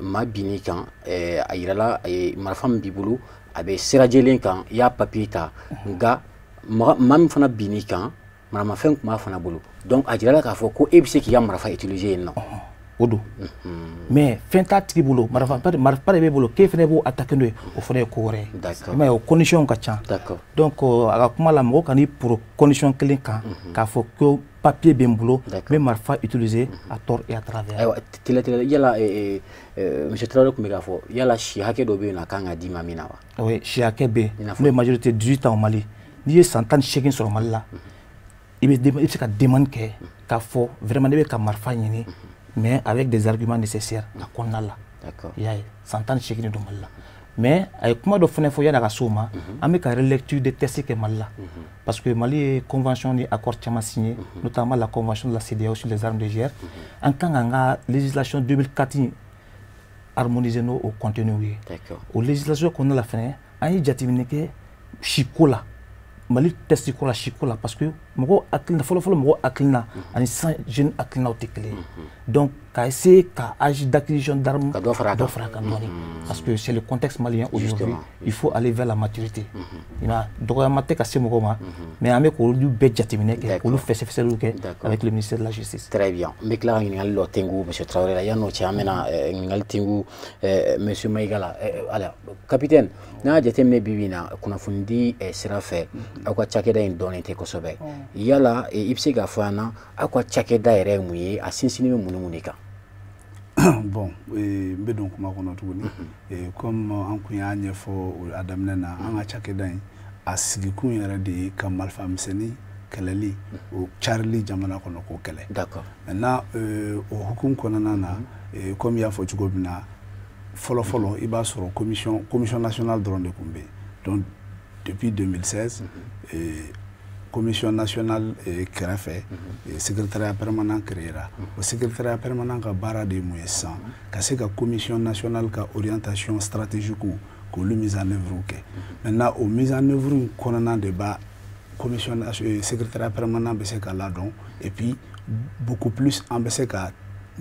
maa binn'i kan, a yirala marifa min b'i bolo, a bɛ sira jɛlen kan, i y'a papier ta, nka maa min fana binn'i kan, maramafɛn tun b'a fana bolo. Donc a jirala k'a fɔ ko e bɛ se k'i ka marifa utiliser yen nɔ. O don, mais fɛn t'a tigi bolo, marifa de b'e bolo, k'e fana b'o attaquer n'o ye, o fana ye ko wɛrɛ ye. I m'a ye, o condition ka ca. Donc a ka kuma la, mɔgɔ kan'i poro condition kelen kan k'a fɔ ko papier bɛ n bolo, n bɛ marifa utiliser à tort et à travers. Ayiwa, teliya teliya, yala monsieur Traoré tun bɛ k'a fɔ, yala si hakɛ dɔ bɛ yen nɔ a kan ka d'i ma min na wa? Oui, si hakɛ bɛ yen, n'o ye majorité 18 ans au Mali. N'i ye san 18 sɔrɔ Mali la, i bɛ se ka demande kɛ k'a fɔ vraiment ne bɛ ka marifa ɲini, mais avec des arguments nécessaires a kɔnɔna la. I y'a ye, san 18 de don Mali la. Mais a ye kuma dɔ fana fɔ yanni a ka s'o ma, an bɛ ka relecture de texte kɛ Mali la, parce que Mali ye convention ni accord caman signé, notamment la convention de la CEDEAO sur les armes légères. An kan k'an ka législation 2004 in harmoniser n'o o contenu ye. O législation kɔnɔna la fɛnɛ, an ye jateminɛ kɛ siko la, Mali texte ko la, siko la, parce que mɔgɔw hakilina fɔlɔ-fɔlɔ, mɔgɔw hakilina ani sisan jeune hakilinaw tɛ kelen ye. Donc ka essayer ka âge d'acquisition d'armes ka dɔ fara a kan, dɔ fara a kan dɔɔni, parce que c'est le contexte malien aujourd'hui, il faut aller vers la maturité. I m'a dɔgɔyama tɛ ka se mɔgɔw ma, mais an bɛ k'olu bɛɛ jateminɛ kɛ, k'olu fɛsɛfɛsɛliw kɛ avec le ministère de la Justice. Très bien. N bɛ tila ka ɲininkali dɔ tengu monsieur Traoré la. Yan'o cɛ, an bɛna ɲininkali tengu monsieur Maïga la. Ala capitaine, n'a y'a jateminɛ bi bi in na, kunnafonidi sira fɛ, aw ka cakɛda in dɔnnen tɛ kosɛbɛ. Yala i bɛ se k'a fɔ an na, aw ka cakɛda yɛrɛ ye mun ye, a sinsinnen bɛ mun ni mun de kan? Bon, n bɛ don kuma kɔnɔ tuguni. Comme an kun y'a ɲɛfɔ a daminɛ na, an ka cakɛda in a sigikun yɛrɛ de ye ka marifa misɛnnin kɛlɛli, o carili jamana kɔnɔ, k'o kɛlɛ. Maintenant, o hukumu kɔnɔna na, comme i y'a fɔ cogo min na, fɔlɔ fɔlɔ, i b'a sɔrɔ commission nationale dɔrɔn de tun bɛ yen. Donc depuis 2016, commission nationale kɛrɛfɛ, secrétariat permanent créera. O secrétariat permanent ka baara de ye mun ye sisan? Ka se ka commission nationale ka orientation stratégique k'olu mise en œuvre kɛ. Maintenant, o mise en œuvre in kɔnɔna de b'a commission, secrétariat permanent bɛ se ka ladɔn, et puis beaucoup plus an bɛ se ka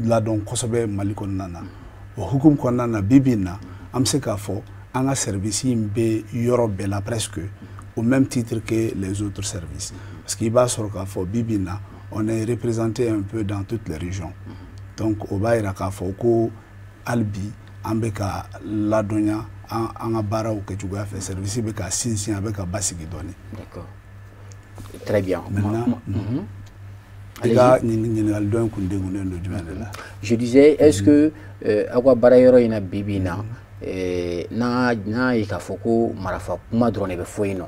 ladɔn kosɛbɛ Mali kɔnɔna na. O hukumu kɔnɔna na, bi bi in na, an bɛ se k'a fɔ an ka service in bɛ yɔrɔ bɛɛ la presque au même titre que les autres services, parce qu'il b'a sɔrɔ k'a fɔ bi bi in na, on est représenté un peu dans toutes les régions. Donc o b'a yira k'a fɔ ko hali bi an bɛ ka ladɔnya an ka baaraw kɛcogoya fɛ, service bɛ ka sinsin, a bɛ ka basigi dɔɔni. D'accord, très bien. Maintenant, i ka ɲininkali dɔ in kun degunnen don jumɛn de la? Je disais, est-ce que aw ka baara yɔrɔ in na bi bi in na, n'a ye k'a fɔ ko marifa kuma dɔrɔn de bɛ fɔ yen nɔ,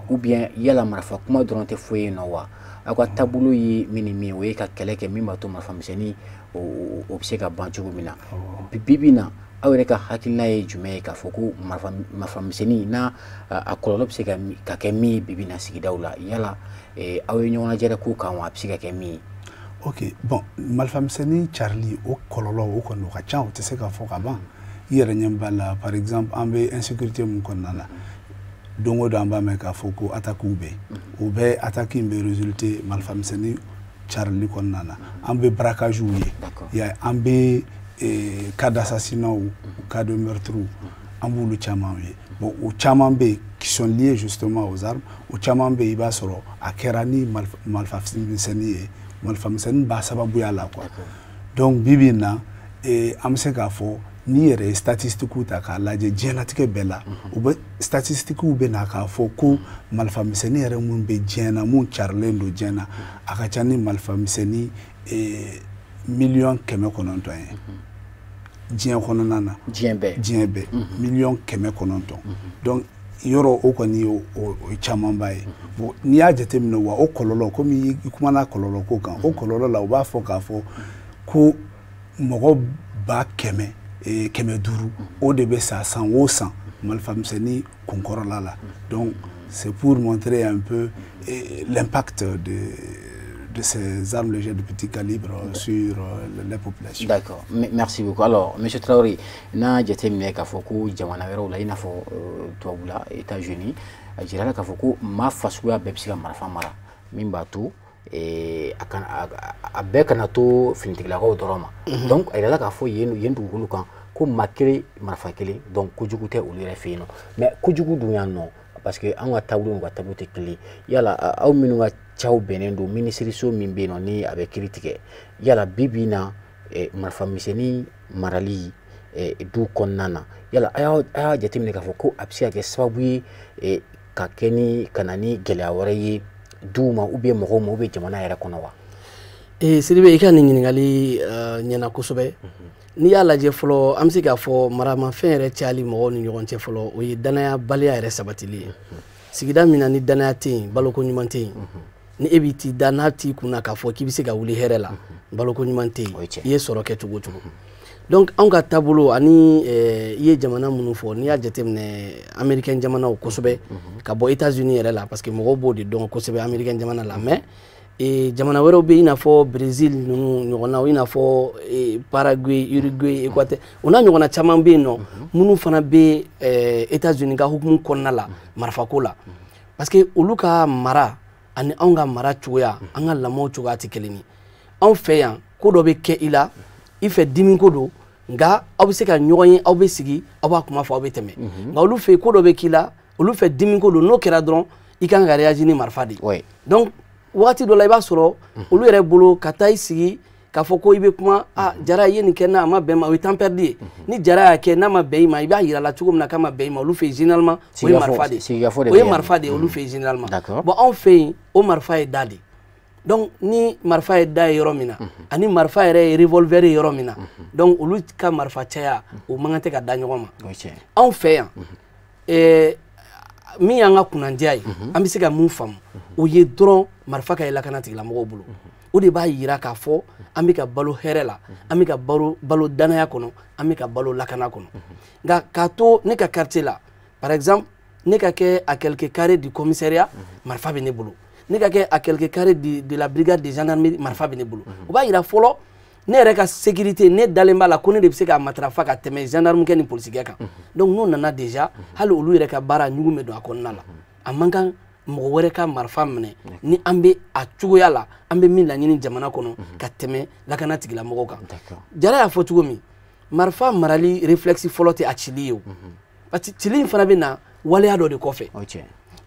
ou bien yala marifa kuma dɔrɔn tɛ fɔ yen nɔ wa? Aw ka taabolo ye min ni min, o ye ka kɛlɛ kɛ min b'a to marifa misɛnnin o bɛ se ka ban cogo min na. Bi bi in na, aw yɛrɛ ka hakilina ye jumɛn ye k'a fɔ ko marifa misɛnnin n'a a kɔlɔlɔ bɛ se ka kɛ min ye bi bi in na sigidaw la? Yala aw ye ɲɔgɔn lajɛ ko kan wa, a bɛ se ka kɛ min ye? Ok, bon, marifa misɛnnin carili, o kɔlɔlɔ o kɔni o ka ca, o tɛ se ka fɔ ka ban. I yɛrɛ ɲɛ b'a la, par exemple an bɛ insécurité mun kɔnɔna la, don o don an b'a mɛn k'a fɔ ko attaque bɛ yen. O bɛɛ attaque in bɛ résulter marifa misɛnnin carili kɔnɔna na. An bɛ braquage ye, i y'a ye, an bɛ cas d'assassinat, cas de meurtre, an b'olu caman ye. Bon, o caman bɛ yen qui sont liés justement aux armes. O caman bɛ yen, i b'a sɔrɔ a kɛra ni marifa misɛnnin ye, marifa misɛnnin b'a sababuya la quoi. Donc bi bi in na, an bɛ se k'a fɔ n'i yɛrɛ ye statistiques ta k'a lajɛ diɲɛlatigɛ bɛɛ la, u bɛ statistiques bɛ na k'a fɔ ko marifa misɛnnin yɛrɛ mun bɛ diɲɛ na, mun carilen don diɲɛ na, a ka ca ni marifa misɛnnin 900 miliyɔn ye diɲɛ kɔnɔna na. Diɲɛ bɛɛ. Diɲɛ bɛɛ, 900 miliyɔn. Donc yɔrɔ o kɔni ye o ye camanba ye. Bon, n'i y'a jateminɛ wa, o kɔlɔlɔ, komi i kumana kɔlɔlɔ ko kan, o kɔlɔlɔ la, u b'a fɔ k'a fɔ ko mɔgɔ 100 500, o de bɛ sa san o san marifa misɛnnin kunkɔrɔla la. Donc c'est pour montrer un peu l'impact de ces armes légères de petit calibre sur les populations. D'accord, merci beaucoup. Alors, monsieur Traoré, n'a jateminɛ k'a fɔ ko jamana wɛrɛw la, i n'a fɔ tubabula, États-Unis, a jirala k'a fɔ ko maa fasuguya bɛɛ bɛ se ka marifa mara, min b'a to a kana a bɛɛ kana to finitigilakaw dɔrɔn ma. Donc a yirala k'a fɔ yen dugukolo kan ko maa kelen marifa kelen, donc kojugu tɛ olu yɛrɛ fɛ yen nɔ. Mais kojugu dun yan nɔ, parce que an ka taabolo n'u ka taabolo tɛ kelen. Yala aw minnu ka caw bɛnnen don minisiriso min bɛ yen nɔ ni a bɛ kiiri tigɛ, yala bi bi in na Marifa misɛnnin marali du kɔnɔna na, yala a y'a jateminɛ k'a fɔ ko a bɛ se ka kɛ sababu ye ka kɛ ni ka na ni gɛlɛya wɛrɛ ye duw ma ou bien mɔgɔw ma ou bien jamana yɛrɛ kɔnɔ wa? Sidibe, i ka nin ɲininkali ɲɛna kosɛbɛ. N'i y'a lajɛ fɔlɔ, an bɛ se k'a fɔ maramafɛn yɛrɛ cayali mɔgɔw ni ɲɔgɔn cɛ fɔlɔ, o ye danaya baliya yɛrɛ sabatili ye. Sigida min na ni danaya tɛ yen, baloko ɲuman tɛ yen. Ni e b'i t'i da n'a t'i kunna k'a fɔ k'i bɛ se ka wuli hɛrɛ la, baloko ɲuman tɛ yen, i ye sɔrɔ kɛ cogo o cogo. Donc anw ka taabolo ani i ye jamana minnu fɔ, n'i y'a jateminɛ américain jamanaw kosɛbɛ, ka bɔ États-Unis yɛrɛ la, parce que mɔgɔw b'o de dɔn kosɛbɛ américain jamana la, mais jamana wɛrɛw bɛ yen, i n'a fɔ Brésil ninnu ɲɔgɔnnaw, i n'a fɔ Paraguay, Uruguay, Équateur, o n'a ɲɔgɔnna caman bɛ yen nɔ minnu fana bɛ États-Unis ka hukumu kɔnɔna la marifako la, parce que olu ka mara ani anw ka mara cogoya, an ka lamɔw cogoya tɛ kelen ye. Anw fɛ yan, ko dɔ bɛ kɛ i la, i fɛ dimi ko don, nka aw bɛ se ka ɲɔgɔn ye, aw bɛ sigi, aw b'a kuma fɔ, aw bɛ tɛmɛ. Nka olu fɛ yen, ko dɔ bɛ k'i la, olu fɛ dimi ko don, n'o kɛra dɔrɔn i kan ka réagir ni marifa de ye. Donc wagati dɔ la, i b'a sɔrɔ olu yɛrɛ bolo ka taa i sigi k'a fɔ ko i bɛ kuma, a Jara i ye nin kɛ n'a ma bɛn ma, o ye temps perdu ye. Ni Jara y'a kɛ n'a ma bɛn i ma, i b'a yira la cogo min na k'a ma bɛn i ma, olu fɛ yen généralement o ye marifa de ye. O ye marifa de ye olu fɛ yen généralement. Bon, anw fɛ yen, o marifa ye da de ye. Donc ni marifa ye da ye yɔrɔ min na, ani marifa yɛrɛ ye revolver ye yɔrɔ min na, donc olu ka marifa caya o man kan tɛ ka da ɲɔgɔn ma. Anw fɛ yan, min y'an ka kunnandiya ye, an bɛ se ka mun faamu, o ye dɔrɔn marifa ka ye lakana tigilamɔgɔw bolo. O de b'a yira k'a fɔ an bɛ ka balo hɛrɛ la, an bɛ ka balo danaya kɔnɔ, an bɛ ka balo lakana kɔnɔ. Nka k'a to ne ka quartier la, par exemple, ne ka kɛ à quelques carrés du commissariat, marifa bɛ ne bolo. Ne ka kɛ à quelques carrés de la brigade de gendarmerie, marifa bɛ ne bolo. O b'a yira fɔlɔ ne yɛrɛ ka sécurité, ne dalen b'a la ko ne de bɛ se k'a matarafa ka tɛmɛ gendarme kɛ ni polisikɛ kan. Donc n'o nana déjà, hali olu yɛrɛ ka baara ɲugun bɛ don a kɔnɔna la. A man kan mɔgɔ wɛrɛ ka marifa minɛ ni an bɛ a cogoya la, an bɛ min laɲini jamana kɔnɔ ka tɛmɛ lakana tigilamɔgɔw kan. Jara y'a fɔ cogo min, marifa marali réflexe fɔlɔ tɛ a cili ye o, parce que cili in fana bɛ na waleya dɔ de kɔfɛ.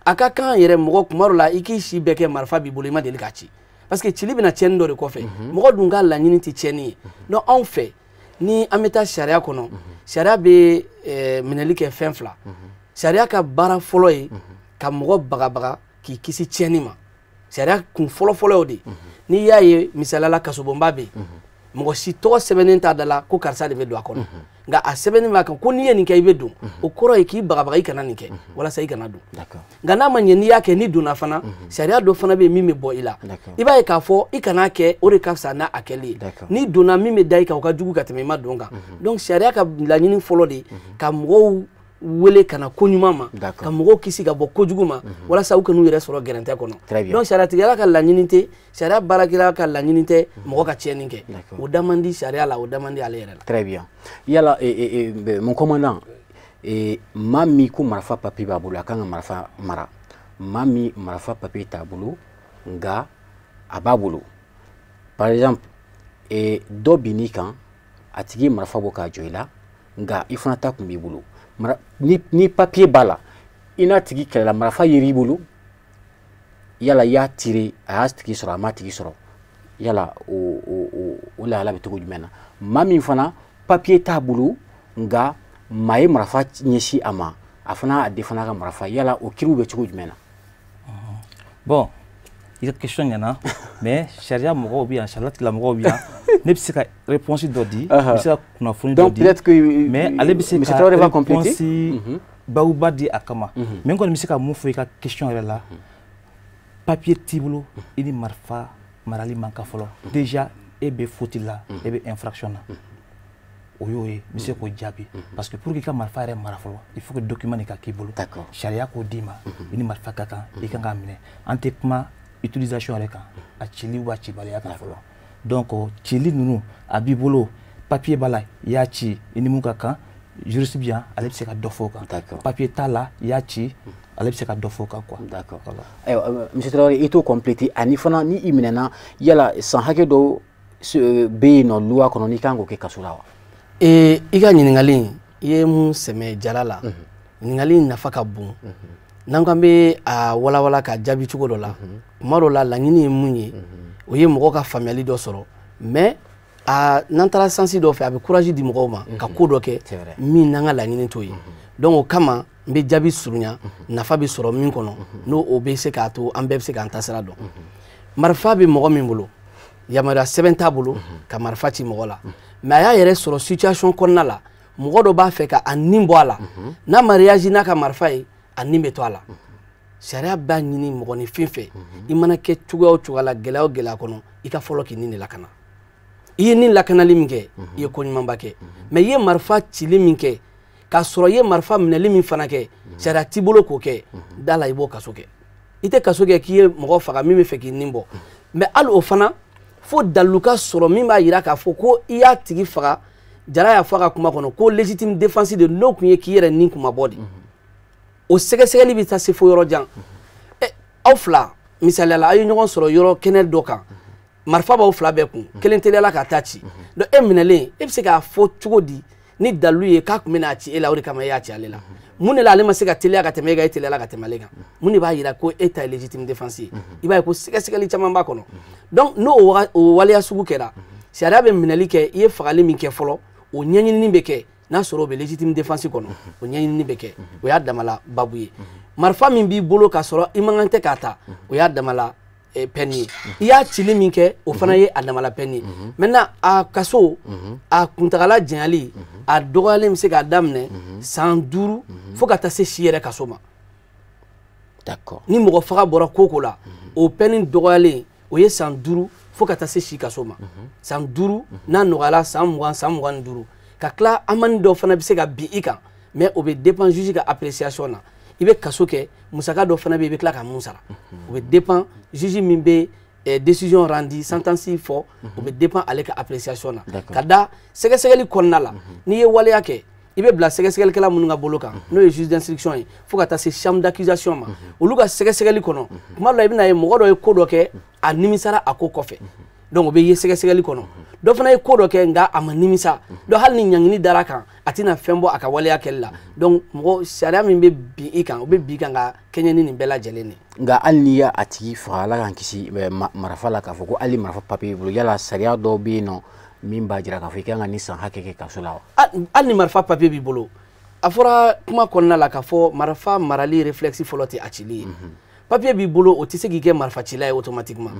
A ka kan yɛrɛ mɔgɔ kuma dɔ la i k'i si bɛɛ kɛ marifa b'i bolo, i ma deli k'a ci, parce que cili bɛna tiɲɛni dɔ de kɔfɛ. Mɔgɔ dun ka laɲini tɛ tiɲɛni ye. Donc anw fɛ, ni an bɛ taa sariya kɔnɔ, sariya bɛ minɛli kɛ fɛn fila. Sariya ka baara fɔlɔ ye ka mɔgɔ bagabaga k'i kisi tiɲɛni ma. Sariya kun fɔlɔ-fɔlɔ y'o de ye. N'i y'a ye, misaliya la, kasobonba bɛ yen, mɔgɔ si tɔgɔ sɛbɛnnen t'a da la ko karisa de bɛ don a kɔnɔ, nka a sɛbɛnnen b'a kan ko n'i ye nin kɛ i bɛ don. O kɔrɔ ye k'i bagabaga i kana nin kɛ walasa i kana don. Nka n'a ma ɲɛ n'i y'a kɛ, n'i donna fana, sariya dɔ fana bɛ yen min bɛ bɔ i la. I b'a ye k'a fɔ i kan'a kɛ, o de ka fisa n'a a kɛli ye. N'i donna, min bɛ da i kan, o ka jugu ka tɛmɛ i ma don kan. Donc sariya ka laɲini fɔlɔ de ka mɔgɔw wele ka na ko ɲuman ma, ka mɔgɔw kisi ka bɔ kojugu ma, walasa u kan'u yɛrɛ sɔrɔ gɛrɛntɛ kɔnɔ. Donc sariyatigɛla ka laɲini tɛ, sariya baarakɛla ka laɲini tɛ mɔgɔ ka tiɲɛni kɛ. O da man di sariya la, o da man di ale yɛrɛ la. Très bien. Yala mon commandant, maa min ko marifa papier b'a bolo, a kan ka marifa mara. Maa min marifa papier t'a bolo, nka a b'a bolo, par exemple, dɔ binn'i kan, a tigi ye marifa bɔ k'a jɔ i la, nka i fana ta kun b'i bolo. Ni papier b'a la, i n'a tigi kɛlɛla, marifa yer'i bolo, yala i y'a tiré, a y'a tigi sɔrɔ, a m'a tigi sɔrɔ, yala o lahala bɛ cogo jumɛn na? Maa min fana papier t'a bolo, nka maa ye marifa ɲɛsin a ma, a fana a défend ka marifa, yala o kiriw bɛ cogo jumɛn na? Bon, i ka question ɲɛna, mais sariya mɔgɔw bɛ yan, sariya tigilamɔgɔw bɛ yan, ne bɛ se ka réponse dɔ di, n bɛ se ka kunnafoni dɔ di, mais ale bɛ se ka réponse bakuruba di a kama. Mais n kɔni bɛ se ka mun fɔ i ka question yɛrɛ la, papier t'i bolo, i ni marifa marali man kan fɔlɔ. Déjà e bɛ faute la, e bɛ infraction na, o y'o ye, n bɛ se k'o jaabi. Parce que pour que i ka marifa yɛrɛ mara fɔlɔ, il faut que document de ka k'i bolo, sariya k'o d'i ma, i ni marifa ka kan, i kan k'a minɛ. An tɛ kuma utilisation yɛrɛ kan, a cili wa cibaliya kan fɔlɔ. Donc cili ninnu a b'i bolo, papier b'a la, i y'a ci, i ni mun ka kan, juriste bɛ yan, ale bɛ se ka dɔ fɔ o kan. Papier t'a la, i y'a ci, ale bɛ se ka dɔ fɔ o kan quoi. D'accord. Ayiwa, monsieur Traoré, i t'o compléter. Ani fana ni i minɛna, yala san hakɛ dɔ bɛ yen nɔ loi kɔnɔ n'i kan k'o kɛ kaso la wa? I ka ɲininkali in, i ye mun sɛmɛ jala la, ɲininkali in nafa ka bon. N'an ko an bɛ a walawala ka jaabi cogo dɔ la, kuma dɔ la laɲini ye mun ye, o ye mɔgɔ ka faamuyali dɔ sɔrɔ, mais A n'an taara sens dɔ fɛ, a bɛ courage di mɔgɔw ma ka ko dɔ kɛ min n'an ka laɲini t'o ye. Donc o kama n bɛ jaabi surunya, nafa bɛ sɔrɔ min kɔnɔ, n'o o bɛ se k'a to an bɛɛ bɛ se k'an tasira dɔn. Marifa bɛ mɔgɔ min bolo, yamaruya sɛbɛn t'a bolo ka marifa ci mɔgɔ la, mais a y'a yɛrɛ sɔrɔ situation kɔnɔna la, mɔgɔ dɔ b'a fɛ ka a nin bɔ a la, n'a ma réagi n'a ka marifa ye, a nin bɛ to a la. Sariya b'a ɲini mɔgɔninfin fɛ, i mana kɛ cogoya o cogoya la, gɛlɛya o gɛlɛya kɔnɔ, i ka fɔlɔ k'i nin de lakana. I ye nin lakanali min kɛ, i ye ko ɲumanba kɛ. Mais i ye marifa cili min kɛ, k'a sɔrɔ i ye marifa minɛli min fana kɛ, sariya t'i bolo k'o kɛ, da la i b'o kaso kɛ. I tɛ kaso kɛ k'i ye mɔgɔ faga min bɛ fɛ k'i nin bɔ. Mais hali o fana, fo dalilu ka sɔrɔ min b'a jira k'a fɔ ko i y'a tigi faga. Jara y'a fɔ a ka kuma kɔnɔ ko légitime défense de, n'o tun ye k'i yɛrɛ nin kuma bɔ de. O sɛgɛsɛgɛli bɛ taa se fo yɔrɔ jan. Aw fila, misaliya la, aw ye ɲɔgɔn sɔrɔ yɔrɔ kɛnɛ dɔ kan, marifa b'aw fila bɛɛ kun, kelen teliyala ka taa ci. Donc e minɛlen, e bɛ se k'a fɔ cogo di ni dalilu ye k'a tun bɛna ci e la, o de kama e y'a ci ale la? Mun de la ale ma se ka teliya ka tɛmɛ e kan, e teliyala ka tɛmɛ ale kan? Mun de b'a jira ko e ta ye légitime défense ye? I b'a ye ko sɛgɛsɛgɛli caman b'a kɔnɔ. Donc n'o o waleya sugu kɛra, sariya bɛ minɛli kɛ. I ye fagali min kɛ fɔlɔ, o ɲɛɲinini bɛ kɛ, n'a sɔrɔ o bɛ légitime défense kɔnɔ, o ɲɛɲinini bɛ kɛ, o y'a damala babu ye. Marifa min b'i bolo k'a sɔrɔ i man kan tɛ k'a ta, o y'a damala peine ye. I y'a cili min kɛ, o fana ye a damala peine ye. Maintenant a kaso a kuntagala janyali, a dɔgɔyalen bɛ se k'a daminɛ san 5 fo ka taa se si yɛrɛ kaso ma. D'accord. Ni mɔgɔ faga bɔra ko ko la, o peine dɔgɔyalen o ye san 5 fo ka taa se si kaso ma. San 5 n'a nɔgɔyala, san 20, san 25. Ka tila amende dɔ fana bɛ se ka bin i kan, mais o bɛ dépend juge ka appréciation na. I bɛ kaso kɛ, musaka dɔ fana bɛ yen, i bɛ tila ka mun sara, o bɛ dépend juge min bɛ décision rendi, sentence fɔ, o bɛ dépend ale ka appréciation na. Ka da sɛgɛsɛgɛli kɔnɔna la, n'i ye waleya kɛ, i bɛ bila sɛgɛsɛgɛlikɛla minnu ka bolo kan, n'o ye juge d'instruction ye, fo ka taa se chambre d'accusation ma, olu ka sɛgɛsɛgɛli kɔnɔ, tuma dɔ la i bɛna ye mɔgɔ dɔ ye ko dɔ kɛ, a nimisara a ko kɔfɛ, donc o bɛ ye sɛgɛsɛgɛli kɔnɔ. Dɔ fana ye ko dɔ kɛ nka a ma nimisa, donc hali ni ɲangini dara kan, a tɛna fɛn bɔ a ka waleya kɛli la. Donc mɔgɔ sariya min bɛ bin i kan, o bɛ bin i kan ka kɛɲɛ ni nin bɛɛ lajɛlen de. Nka hali n'i y'a tigi faga, Ala k'an kisi, marifa la, k'a fɔ ko hali marifa papiye bolo, yala sariya dɔw bɛ yen nɔ min b'a jira k'a fɔ i kan ka nin san hakɛ kɛ kaso la wa? Hali ni marifa papiye b'i bolo, a fɔra kuma kɔnɔna la k'a fɔ marifa marali réflexe fɔlɔ tɛ a cili ye. Papiye b'i bolo, o tɛ se k'i kɛ marifacila ye automatiquement.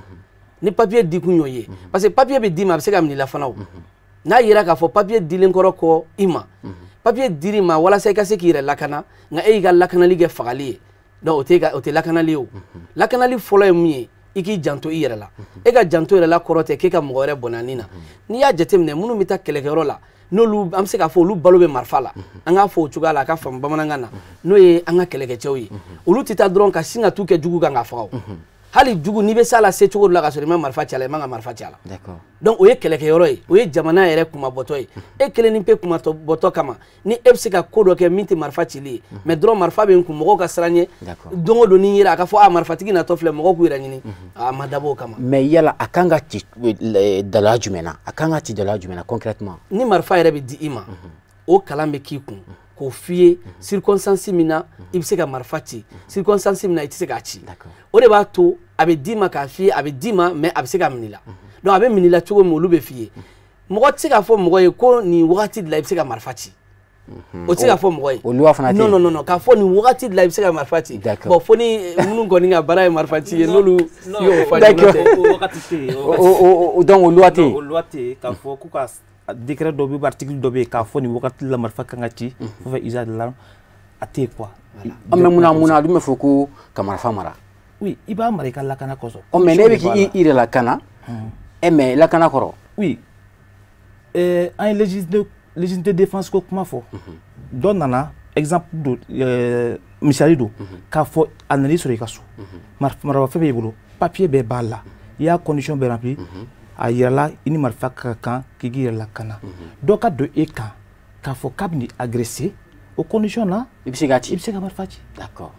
Ni papiye di kun y'o ye, parce que papiye bɛ d'i ma, a bɛ se ka minɛ i la fana. O n'a yira k'a fɔ papiye dilen kɔrɔ kɔ i ma, papiye dir'i ma walasa i ka se k'i yɛrɛ lakana, nka e y'i ka lakanali kɛ fagali ye, donc o tɛ lakanali ye. O lakanali fɔlɔ ye mun ye? I k'i janto i yɛrɛ la. E ka janto yɛrɛ la kɔrɔ tɛ k'e ka mɔgɔ wɛrɛ bɔnɛ nin na. N'i y'a jateminɛ, minnu bɛ taa kɛlɛkɛyɔrɔ la, n'olu an bɛ se k'a fɔ olu balo bɛ marifa la, an k'a fɔ o cogoya la a ka faamu bamanankan na, n'o ye an ka kɛlɛkɛcɛw ye, olu tɛ taa dɔrɔn ka sin ka t'u kɛ jugu kan ka faga. O hali jugu n'i bɛ s'a la se cogo dɔ la ka sɔrɔ i ma marifa ci a la, i man ka marifa ci a la. Donc o ye kɛlɛkɛyɔrɔ ye, o ye jamana yɛrɛ kumabɔtɔ ye. E kelen ni pe kumabɔtɔ kama, ni e bɛ se ka ko dɔ kɛ min tɛ marifa cili ye, mais dɔrɔn marifa bɛ n kun, mɔgɔw ka siran ɲɛ, don o don ni n yera a ka fɔ a marifatigi natɔ filɛ, mɔgɔw k'u yɛrɛ ɲini, a ma dabɔ o kama. Mais yala a kan ka ci dalala jumɛn na? A kan ka ci dalala jumɛn na concrètement? Ni marifa yɛrɛ bɛ di i ma, o kalan bɛ k'i kun k'o f'i ye circonstance min na i bɛ se ka marifa ci, circonstance min na i tɛ se k'a ci. O de b'a to a bɛ d'i ma k'a f'i ye, a bɛ d'i ma, mais a bɛ se ka minɛ i la. Donc a bɛ minɛ i la cogo min, olu bɛ f'i ye. Mɔgɔ tɛ se k'a fɔ mɔgɔ ye ko nin wagati de la i bɛ se ka marifa ci. O tɛ se k'a fɔ mɔgɔ ye. O loi fana tɛ yen. Non non non, k'a fɔ nin wagati de la i bɛ se ka marifa ci. Bon, fo ni minnu kɔni ka baara ye marifa ci ye, n'olu y'o fɔ. O wagati tɛ yen. Donc o loi tɛ yen. O loi tɛ yen k'a fɔ ko ka décret dɔ bɛ, article dɔ bɛ yen k'a fɔ nin wagati la marifa kan ka ci, fo fɛ usage de l'arme, a tɛ yen quoi. Mais munna a dun bɛ fɔ ko ka marifa mara? Oui, i b'a mara i ka lakana kosɔn. Ɔ mais n'e bɛ k'i yɛrɛ lakana, mais lakana kɔrɔ. Oui, an ye légitime défense ko kuma fɔ. Dɔ nana, exemple don, misali don, k'a fɔ a nan'i sɔrɔ i ka so, marifafɛn b'i bolo, papier bɛɛ b'a la, i y'a condition bɛɛ rempli, a yirala i ni marifa ka kan k'i k'i yɛrɛ lakana. Dɔ ka don e kan k'a fɔ k'a bɛ n'i agresser, o condition na i bɛ se k'a ci, i bɛ se ka marifa ci. D'accord.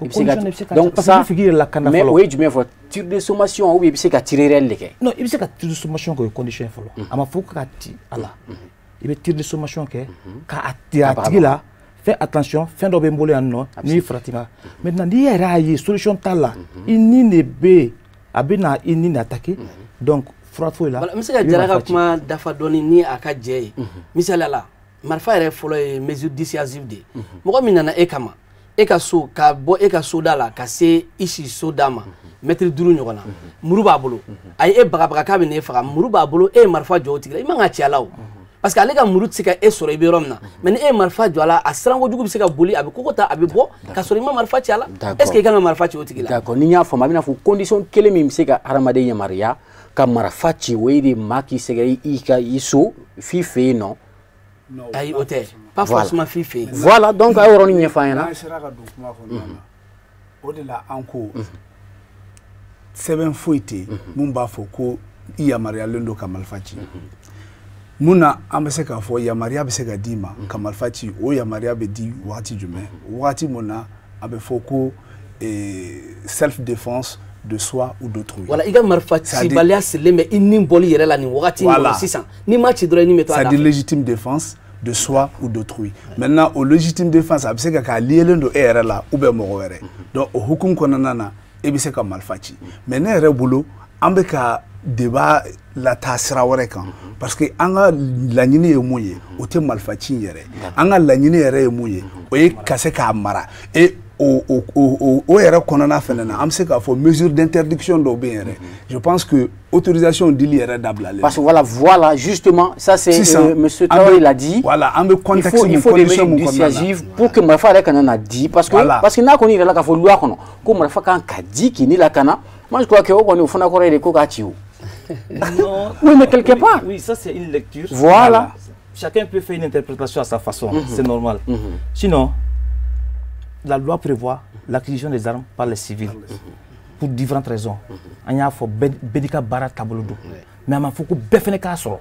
O condition na i bɛ se k'a ci, parce que f'i k'i yɛrɛ lakana fɔlɔ. Mais o ye jumɛn fɔ? Tir de sommation ou bien i bɛ se ka tir réel de kɛ? Non, i bɛ se ka tir de sommation kɛ, o ye condition ye fɔlɔ. A ma fɔ ko k'a ci a la. I bɛ tir de sommation kɛ k'a tira a tigi la. Fais attention, fɛn dɔ bɛ n bolo yan nɔ, n'i farati ma. Maintenant n'i yɛrɛ y'a ye solution t'a la, i ni de bɛ yen, a bɛ na i ni attaquer. Donc fura foyi la. N bɛ se ka Jara ka kuma dafa dɔɔni ni a ka jɛ ye. Misaliya la, marifa yɛrɛ fɔlɔ ye mesure dissuasive de ye. Mɔgɔ min nana e kama, e ka so, ka bɔ e ka soda la ka se i si soda ma, mɛtiri 5 ɲɔgɔn na, muru b'a bolo, a ye e bagabaga k'a bɛ n'e faga, muru b'a bolo, e ye marifa jɔ o tigi la, i man ka ci a la o. Parce que ale ka muru tɛ se ka e sɔrɔ i bɛ yɔrɔ min na, mais ni e ye marifa jɔ a la, a siran kojugu bɛ se ka boli, a bɛ koko ta, a bɛ bɔ, ka sɔrɔ i ma marifa ci a la. Est ce que i kan ka marifa ci o tigi la? D'accord, ni n y'a faamu, a bɛna fɔ condition kelen min bɛ se ka hadamaden yamaruya ka marifa ci, o ye de maa k'i sɛgɛrɛ i ka i so f'i fɛ yen nɔ. Ayi, o tɛ. Pas forcément f'i fɛ yen. Voilà, donc a y'o yɔrɔnin ɲɛfɔ an ɲɛna. N'an sera ka don kuma kɔnɔna na, o de la an ko sɛbɛn foyi tɛ yen mun b'a fɔ ko i yamaruyalen don ka marifa ci. Mun na an bɛ se k'a fɔ yamaruya bɛ se ka d'i ma ka marifa ci, o yamaruya bɛ di waati jumɛn? Waati mun na a bɛ fɔ ko self défense de soi ou d'autrui. Voilà, i ka marifa cibaliya sirilen bɛ i ni bɔli yɛrɛ la nin wagati in kɔnɔ sisan. N'i ma ci dɔrɔn i ni bɛ to a da fɛ. C'est-à-dire légitime défense de soi ou d'autrui. Maintenant, o légitime défense, a bɛ se ka k'a liélen don e yɛrɛ la ou bien mɔgɔ wɛrɛ. Donc o hukumu kɔnɔna na, e bɛ se ka marifa ci. Mais ne yɛrɛ bolo, an bɛ ka débat lataa sira wɛrɛ kan, parce que an ka laɲini ye mun ye, o tɛ marifa ci in yɛrɛ. An ka laɲini yɛrɛ ye mun ye, o ye ka se k'a mara. Et o yɛrɛ kɔnɔna fɛnɛ na, an bɛ se k'a fɔ mesure d'interdiction dɔw bɛ yen yɛrɛ. Je pense que autorisation dili yɛrɛ dabilalen. Parce que voilà, justement, ça c'est monsieur Traoré l'a dit. Voilà, an bɛ contexte mun, condition mun kɔnɔna na. Pour que marifa yɛrɛ kana na di, parce que n'a kɔni yɛrɛ la k'a fɔ loi kɔnɔ ko marifa kan ka di k'i ni lakana, moi je crois que o kɔni o fana kɔrɔ ye de ko k'a ci o. Non. Oui, mais quelque part. Oui, ça c'est une lecture. Voilà. Chacun peut faire une interprétation à sa façon, c'est normal. Sinon, la loi prévoit l'acquisition des armes par les civils pour différentes raisons. An y'a fɔ bɛɛ n'i ka baara taabolo don, mais a ma fɔ ko bɛɛ fana k'a sɔrɔ.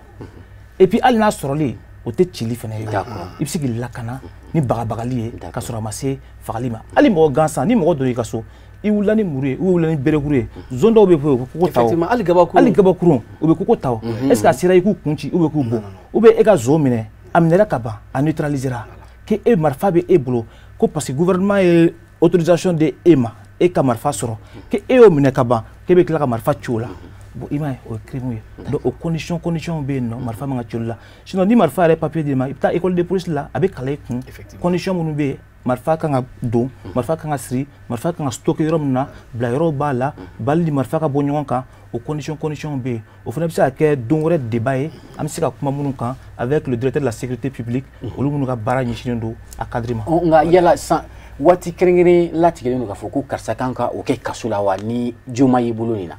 Et puis hali n'a sɔrɔlen, o tɛ cili fana ye. I bɛ se k'i lakana ni bagabagali ye ka sɔrɔ a ma se fagali ma. Hali mɔgɔ gansan, ni mɔgɔ donna i ka so, i wulila ni muru ye, i wulila ni berekuru ye, zon dɔw bɛ yen u bɛ koko ta o. Hali gabakurun u bɛ koko ta o. Est ce que a sera i k'u kun ci ou bien k'u bon, ou bien e ka zon minɛ, a minɛra ka ban, a neutralisera, k'e marifa bɛ e bolo, ko parce que gouvernement ye autorisation di e ma, e ka marifa sɔrɔ, k'e y'o minɛ ka ban, k'e bɛ tila ka marifa ci o la. Bon, i m'a ye, o ye crime ye. Donc o condition bɛ yen nɔ, marifa man ka ci olu la. Sinon ni marifa yɛrɛ papier d'i ma, i bɛ taa école de police la, a bɛ kalan i kun. Condition minnu bɛ yen, marifa kan ka don, marifa kan ka siri, marifa kan ka stocker yɔrɔ min na, bila yɔrɔ b'a la, bali ni marifa ka bɔ ɲɔgɔn kan, o condition bɛ yen. O fana bɛ se ka kɛ don wɛrɛ débat ye, an bɛ se ka kuma minnu kan avec le directeur de la sécurité publique, olu minnu ka baara ɲɛsinnen don a cadre ma. Nka yala san waati kɛrɛnkɛrɛn latigɛlen don k'a fɔ ko karisa kan ka o kɛ kaso la wa, ni jo ma y'i bolo nin na?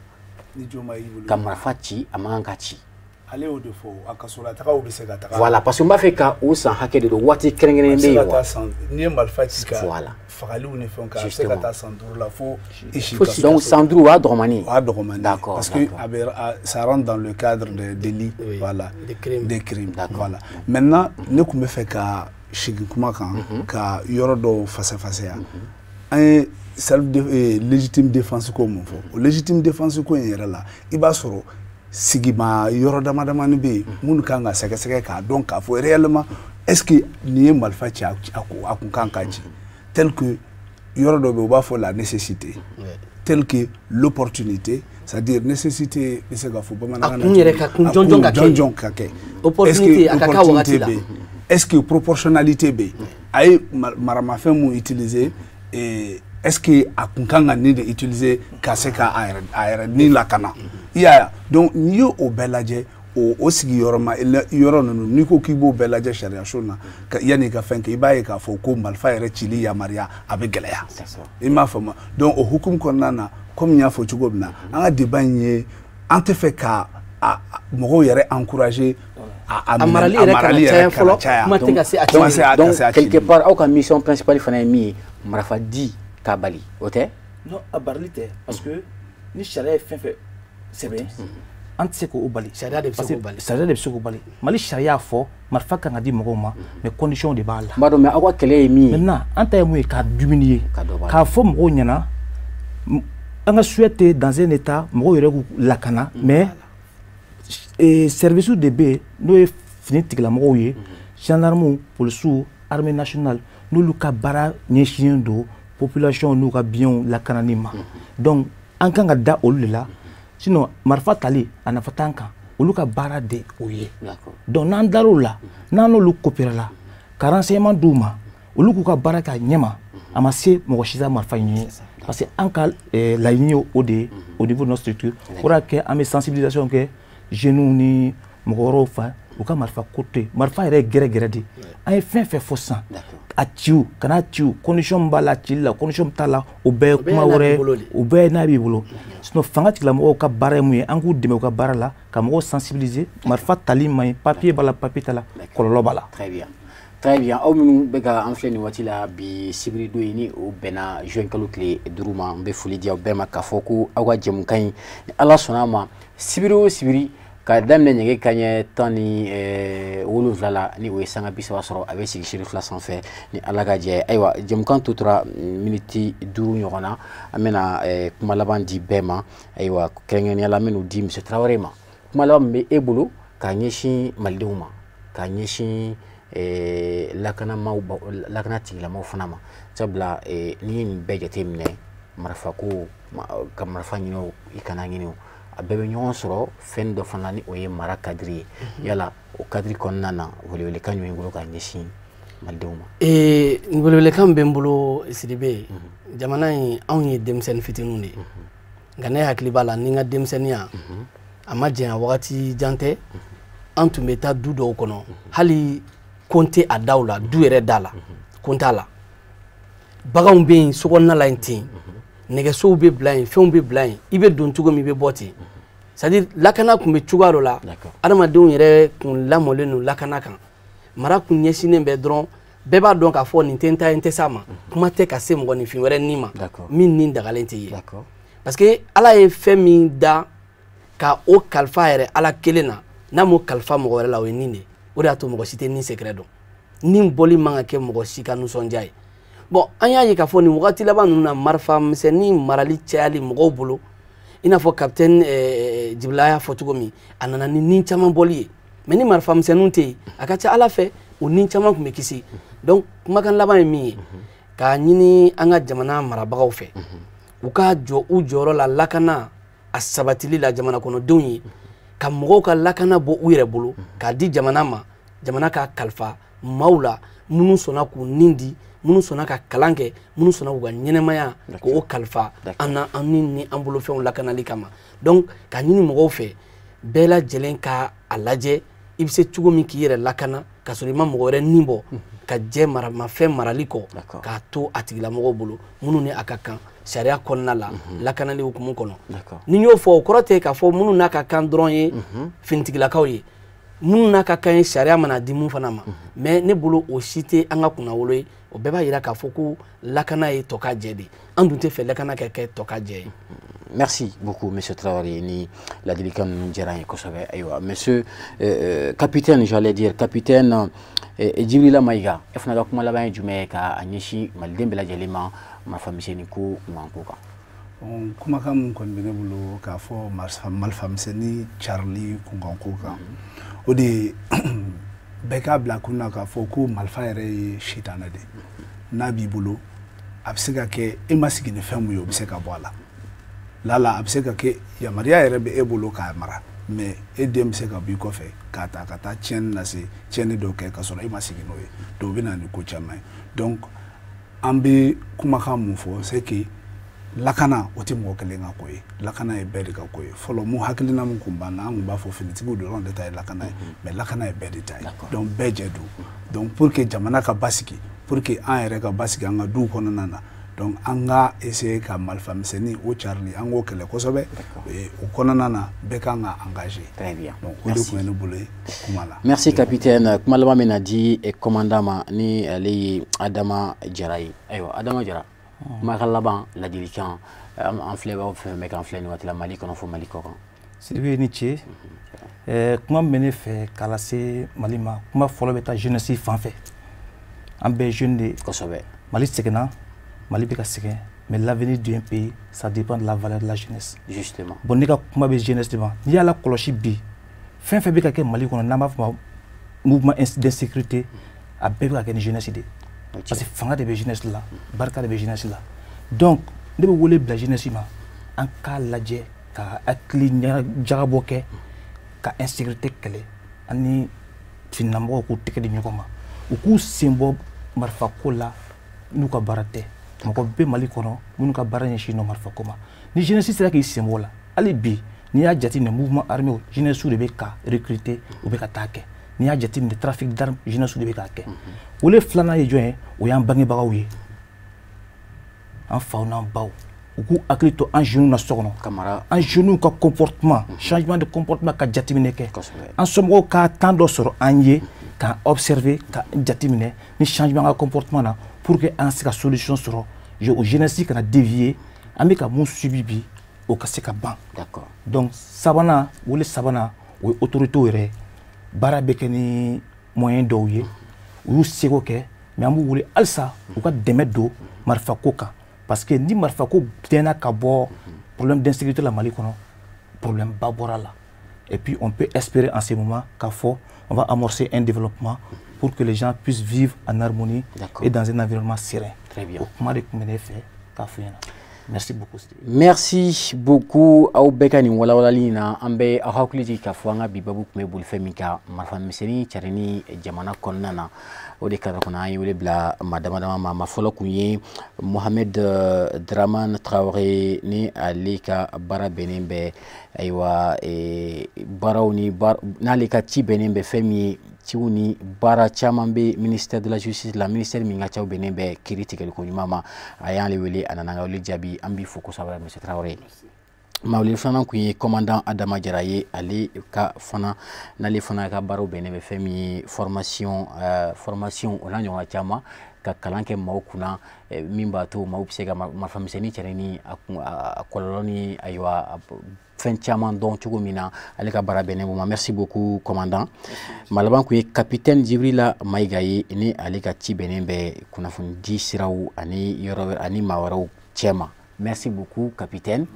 Ni jo ma y'i bolo. Ka marifa ci, a man kan ka ci. Ale y'o de fɔ, a kasolatagaw bɛ se ka taga. Voilà, parce que n b'a fɛ ka o san hakɛ de don, waati kɛrɛnkɛrɛnnen bɛ yen wa. N'i ye marifa ci ka fagaliw ni fɛnw kɛ, a bɛ se ka taa san 5 la fo i si ka. Donc san 5 o y'a dɔgɔmani ye. O y'a dɔgɔmani ye. D'accord. Parce que a bɛ ça rentre dans le cadre des délits, voilà, des crimes. Voilà. Maintenant ne tun bɛ fɛ ka segin kuma kan, ka yɔrɔ dɔw fasafasaya. An ye self légitime défense ko mun fɔ? O légitime défense ko in yɛrɛ la, i b'a sɔrɔ sigima yɔrɔ dama damani bɛ yen minnu kan ka sɛgɛsɛgɛ k'a dɔn k'a fɔ réellement est-ce que nin ye marifa ci, a kun kan ka ci, tel que yɔrɔ dɔ bɛ yen u b'a fɔ la nécessité, tel que l'opportunité, c'est-à-dire nécessité bɛ se ka fɔ bamanankan na. A kun yɛrɛ ka kun jɔnjɔn ka kɛ. Opportunité a ka k'a wagati la. Est-ce que proportionnalité bɛ yen? A ye maramafɛn mun utiliser, est-ce que a kun kan ka nin de utiliser ka se ka a yɛrɛ ni lakana? I y'a ye, donc n'i y'o bɛɛ lajɛ, o sigiyɔrɔma yɔrɔ ninnu, n'i ko k'i b'o bɛɛ lajɛ sariya so na, yanni i ka fɛn kɛ, i b'a ye k'a fɔ ko marifa yɛrɛ cili yamaruya a bɛ gɛlɛya. I m'a faamu? Donc o hukumu kɔnɔna na, komi n y'a fɔ cogo min na, an ka débat in ye, an tɛ fɛ ka mɔgɔw yɛrɛ encourager a marali yɛrɛ kana caya fɔlɔ, kuma tɛ ka se a cili. Donc quelque part aw ka mission principale fana ye min ye, marifa di k'a bali, o tɛ? Non, a barili tɛ, parce que ni sariya ye fɛn fɛn sɛbɛn, an tɛ se k'o bali. Sariya de bɛ se k'o bali. Sariya de bɛ se k'o bali. Mali sariya y'a fɔ marifa kan ka di mɔgɔw ma, mais condition de b'a la. N b'a dɔn, mais aw ka kɛlɛ ye min ye. Maintenant an ta ye mun ye, k'a diminuer, k'a fɔ mɔgɔw ɲɛna, an ka souhait tɛ dans un état mɔgɔw yɛrɛ k'u lakana, mais service de bɛ yen n'o ye fini tigilamɔgɔw ye, gendarmes, polisiw, armée nationale, n'olu ka baara ɲɛsinnen don population n'u ka biens lakanani ma. Donc an kan ka da olu de la. Sinon marifa tali a nafa t'an kan, olu ka baara de o ye. Donc n'an dar'o la, n'an n'olu coopérer la ka renseignement d'u ma, olu k'u ka baara kɛ a ɲɛ ma, a ma se mɔgɔ si ka marifa ɲini, parce que an ka laɲini ye o de ye au niveau de notre structure. O de y'a kɛ an bɛ sensibilisation kɛ jeunes ni mɔgɔ wɛrɛw fɛ, u ka marifa ko to yen. Marifa yɛrɛ ye gɛrɛgɛrɛ de ye. An ye fɛn fɛn fɔ sisan, a ciw kana ciw, condition min b'a la cili la, condition min t'a la, o bɛɛ ye kuma wɛrɛ, o bɛɛ ye n'a b'i bolo. Sinon fanga tigilamɔgɔw ka baara ye mun ye? An k'u dɛmɛ u ka baara la, ka mɔgɔw sensibiliser. Marifa tali man ɲi, papier b'a la, papier t'a la, kɔlɔlɔ b'a la. Très bien. Très bien. Aw minnu bɛ ka an filɛ nin waati la bi sibiri don ye, ni o bɛnna juin kalo tile 5 ma, n bɛ foli di aw bɛɛ ma k'a fɔ ko aw ka jɛmukan in, ni Ala sɔnna a ma, sibiri o sibiri ka daminɛ nɛgɛ kanɲɛ 17 la, ni o ye sanga 30 sɔrɔ, a bɛ sigi Cherifla sanfɛ ni Ala ka jɛ. Ayiwa, jɛmukan tɔ tora miniti 5 ɲɔgɔn na, an bɛna kuma laban di bɛɛ ma. Ayiwa, kɛrɛnkɛrɛnnenya la, an bɛn'o di Monsieur Traoré ma. Kuma laban min bɛ e bolo k'a ɲɛsin malidenw ma, k'a ɲɛsin lakanamaw, lakana tigilamaw fana ma, sabula n'i ye nin bɛɛ jateminɛ, marifako, ka marifa ɲini o, i kana ɲini o, a bɛɛ bɛ ɲɔgɔn sɔrɔ fɛn dɔ fana, ni o ye mara kadiri ye. Yala o kadiri kɔnɔna na, welewelekan jumɛn b'i bolo k'a ɲɛsin malidenw ma? Welewelekan bɛ n bolo, Sidibe. Jamana in, anw ye denmisɛnnin fitininw de ye, nka ne hakili b'a la, ni n ka denmisɛnninya a ma janya wagati jan tɛ, an tun bɛ taa du dɔw kɔnɔ, hali kon tɛ a daw la, du yɛrɛ da la kon t'a la, baganw bɛ yen sokɔnɔna la yen ten, nɛgɛsow bɛ bila yen, fɛnw bɛ bila yen, i bɛ don cogo min i bɛ bɔ ten. C'est à dire lakana tun bɛ cogoya dɔ la, adamadenw yɛrɛ tun lamɔlen don lakana kan, mara tun ɲɛsinnen bɛ dɔrɔn, bɛɛ b'a dɔn k'a fɔ nin tɛ n ta ye, n tɛ s'a ma, kuma tɛ ka se mɔgɔninfin wɛrɛ ni ma min ni dagalen tɛ ye. Parce que Ala ye fɛn min da ka o kalifa yɛrɛ Ala kelen na, n'a m'o kalifa mɔgɔ wɛrɛ la, o ye nin de ye. O de y'a to mɔgɔ si tɛ nin secret dɔn, nin bɔli man ka kɛ mɔgɔ si ka nisɔndiya ye. Bon, an y'a ye k'a fɔ nin wagati laban ninnu na, marifa misɛnnin marali cayali mɔgɔw bolo, i n'a fɔ capitaine Djibrila y'a fɔ cogo min, a nana ni nin caman bɔli ye. Mais ni marifa misɛnninw tɛ yen, a ka ca Ala fɛ o nin caman tun bɛ kisi. Donc kumakan laban ye min ye, k'a ɲini an ka jamana marabagaw fɛ, u ka jɔ u jɔyɔrɔ la lakana a sabatili la jamana kɔnɔdenw ye, ka mɔgɔw ka lakana bɔ u yɛrɛ bolo k'a di jamana ma, jamana ka kalifa maaw la minnu sɔnna k'u nin di, minnu sɔnna ka kalan kɛ, minnu sɔnna k'u ka ɲɛnɛmaya k'o kalifa an na, an ni an bolofɛnw lakanali kama. Donc ka ɲini mɔgɔw fɛ, bɛɛ lajɛlen ka a lajɛ i bɛ se cogo min k'i yɛrɛ lakana ka sɔrɔ i ma mɔgɔ wɛrɛ nin bɔ, ka jɛ maramafɛn marali kɔ, k'a to a tigilamɔgɔw bolo minnu ni a ka kan sariya kɔnɔna la, lakanali hukumu kɔnɔ. Ni n y'o fɔ, o kɔrɔ tɛ k'a fɔ minnu n'a ka kan dɔrɔn ye finitigilakaw ye, minnu n'a ka kan ye sariya mana di mun fana ma. Mais ne bolo o si tɛ an ka kunnawolo ye. O bɛɛ b'a yira k'a fɔ ko lakana ye tɔ ka jɛ de, an dun tɛ fɛ lakana ka kɛ tɔ ka jɛ ye. Merci beaucoup, Monsieur Traoré. Ni ladilikan ninnu diyara n ye kosɛbɛ. Ayiwa, Monsieur capitaine, j'allais dire capitaine Djibrila Maïga, e fana ka kuma laban ye jumɛn ye k'a ɲɛsin maliden bɛɛ lajɛlen ma marifa misɛnnin ko kunkanko kan? Kumakan min kɔni bɛ ne bolo k'a fɔ marifa misɛnnin carili kunkanko kan, o de ye bɛɛ k'a bila kun na k'a fɔ ko marifa yɛrɛ ye sitanɛ de ye. N'a b'i bolo, a bɛ se ka kɛ e ma sigi ni fɛn mun ye, o bɛ se ka bɔ a la. Lala a bɛ se ka kɛ yamaruya yɛrɛ bɛ e bolo k'a mara, mais e den bɛ se ka bɔ i kɔfɛ k'a ta ka taa tiɲɛni lase, tiɲɛni dɔw kɛ ka sɔrɔ e ma sigi n'o ye. Donc o bɛ na ni ko caman ye. Donc an bɛ kumakan mun fɔ, c'est que lakana o tɛ mɔgɔ kelen ka ko ye, lakana ye bɛɛ de ka ko ye. Fɔlɔ mun hakilina mun kun b'an na, an kun b'a fɔ finitigiw dɔrɔn de ta ye lakana ye, mais lakana ye bɛɛ de ta ye. Donc bɛɛ jɛ don. Donc pour que jamana ka basigi, pour que an yɛrɛ ka basigi an ka duw kɔnɔna na, donc an ka essayer ka marifa misɛnnin o carili, an k'o kɛlɛ kosɛbɛ. O kɔnɔna na bɛɛ kan ka engager. Très bien. Donc o de tun ye ne bolo ye kuma la. Merci capitaine. Kuma laban bɛna di commandant ma, ni ale ye Adama Jara ye. Ayiwa, Adama Jara, kumakan laban, ladilikan an filɛbagaw fɛn fɛn bɛ k'an filɛ nin waati la Mali kɔnɔ fo Mali kɔ kan. Sidibe, ni ce. Kuma min bɛ ne fɛ k'a lase Mali ma, kuma fɔlɔ bɛ taa jeunesse fan fɛ. An bɛɛ ye jeune de ye. Kosɛbɛ. Mali sɛgɛnna, Mali bɛ ka sɛgɛn, mais l'avenir d'un pays, ça dépend de la valeur de la jeunesse. Justement. Bon, ne ka kuma bɛ jeunesse de ma. N'i y'a lakɔlɔsi bi, fɛn fɛn bɛ ka kɛ Mali kɔnɔ, n'an b'a fɔ ma mouvement d'insécurité, a bɛɛ bɛ ka kɛ ni jeunesse de ye. Parce que fanga de bɛ jeunesse la, barika de bɛ jeunesse la. Donc ne bɛ wele bila jeunesse ma, an k'a lajɛ Ka hakili jagabɔ kɛ ka insécurité kɛlɛ, ani finamɔgɔw k'u tɛgɛ di ɲɔgɔn ma, u k'u sen bɔ marifako la n'u ka baara tɛ. Mɔgɔ bɛ Mali kɔnɔ minnu ka baara ɲɛsinnen don marifako ma. Ni jeunesse sera k'i sen bɔ o la, hali bi n'i y'a jateminɛ, mouvement armé, jeunesse de bɛ ka recruter, u bɛ ka taa kɛ. N'i y'a jateminɛ, trafic d'armes, jeunesse de bɛ k'a kɛ. Wele filanan ye jɔn ye? O y'an bangebagaw ye, an faw n'an baw. U k'u hakili to an jeunes na so kɔnɔ, an jeunes ka comportement, changement de comportement ka jateminɛ kɛ. An somɔgɔw ka temps dɔ sɔrɔ an ye k'an observer, ka jateminɛ ni changement ka comportement na, pour que an se ka solution sɔrɔ o jeunesse kana dévier. An bɛ ka mun subi bi, o ka se ka ban. Donc sabanan, wele sabanan, o ye autorités yɛrɛ. Baara bɛ kɛ ni moyen dɔw ye, u y'u seko kɛ, mais an b'u wele halisa u ka dɛmɛ don marifako kan, parce que ni marifako dɛnna ka bɔ problème d'insécurité la Mali kɔnɔ, problème ba bɔra la. Et puis on peut espérer en ce moment k'a fɔ on va amorcer un développement pour que les gens puissent vivre en harmonie et dans un environnement serein. Très bien. O kuma de tun bɛ ne fɛ k'a fɔ ɲɛna. Merci beaucoup. Merci beaucoup aw bɛɛ ka nin walawalali in na. An bɛ aw hakili jigin k'a fɔ an ka bi babu tun bɛ boli fɛn min kan, marifa misɛnnin carinni jamana kɔnɔna na. O de cadre kɔnɔ, an ye wele bila maa dama dama ma. Maa fɔlɔ kun ye Mohamed Draman Traoré, ni ale ka baara bɛnnen bɛ, ayiwa, baaraw ni n'ale ka ci bɛnnen bɛ fɛn min ye, ciw ni baara caman bɛ ministère de la Justice la, ministère min ka caw bɛnnen bɛ kiiri tigɛliko ɲuman ma. A y'ale wele, a nana an ka wele jaabi. An b'i fo kosɛbɛ, monsieur Traoré. Maa wele filanan kun ye commandant Adama Jara ye. Ale ka fana, n'ale fana ka baaraw bɛnnen bɛ fɛn min ye, formation, o n'a ɲɔgɔnna caman, ka kalan kɛ maaw kunna min b'a to maaw bɛ se ka marifa misɛnnin cɛnni ni a kɔlɔlɔ ni, ayiwa, fɛn caman dɔn cogo min na. Ale ka baara bɛnnen b'o ma. Merci beaucoup, commandant. Maa laban kun ye capitaine Jibrila Mayiga ye, ni ale ka ci bɛnnen bɛ kunnafoni di siraw ani yɔrɔ wɛrɛ ani maa wɛrɛw cɛ ma. Merci beaucoup, capitaine.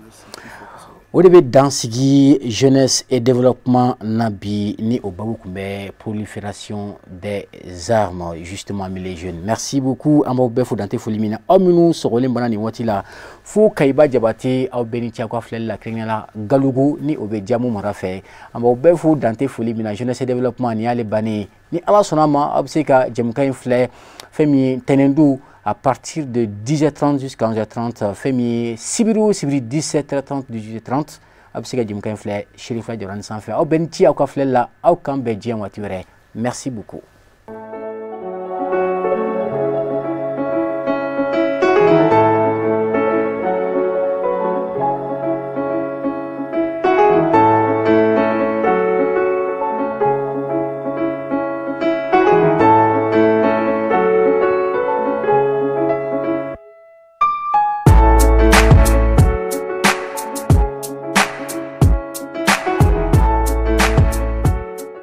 O de bɛ dan sigi jeunesse et développement na bi, ni o babu tun bɛ prolifération des armes justement les jeunes. Merci beaucoup. An b'aw bɛɛ fo dante foli min na, aw minnu sɔgɔlen banna nin waati la fo Kayiba Jabate. Aw bɛɛ ni ce aw ka filɛli la, kɛrɛnkɛrɛnnenya la Galogo ni o bɛ Jamu mara fɛ. An b'aw bɛɛ fo dante foli min na. Jeunesse et développement, nin y'ale bannen. Ni Ala sɔnna a ma, aw bɛ se ka jɛmukan in filɛ fɛn min ye tɛnɛndon à partir de 10h30 jusqu'à 11h30, fɛn min ye sibiri o sibiri 17h30, 18h30, a bɛ se ka jɛmukan in filɛ Serifa Jabaranin sanfɛ. Aw bɛɛ ni ci aw ka filɛli la. Aw k'an bɛn diɲɛ waati wɛrɛ. Merci beaucoup.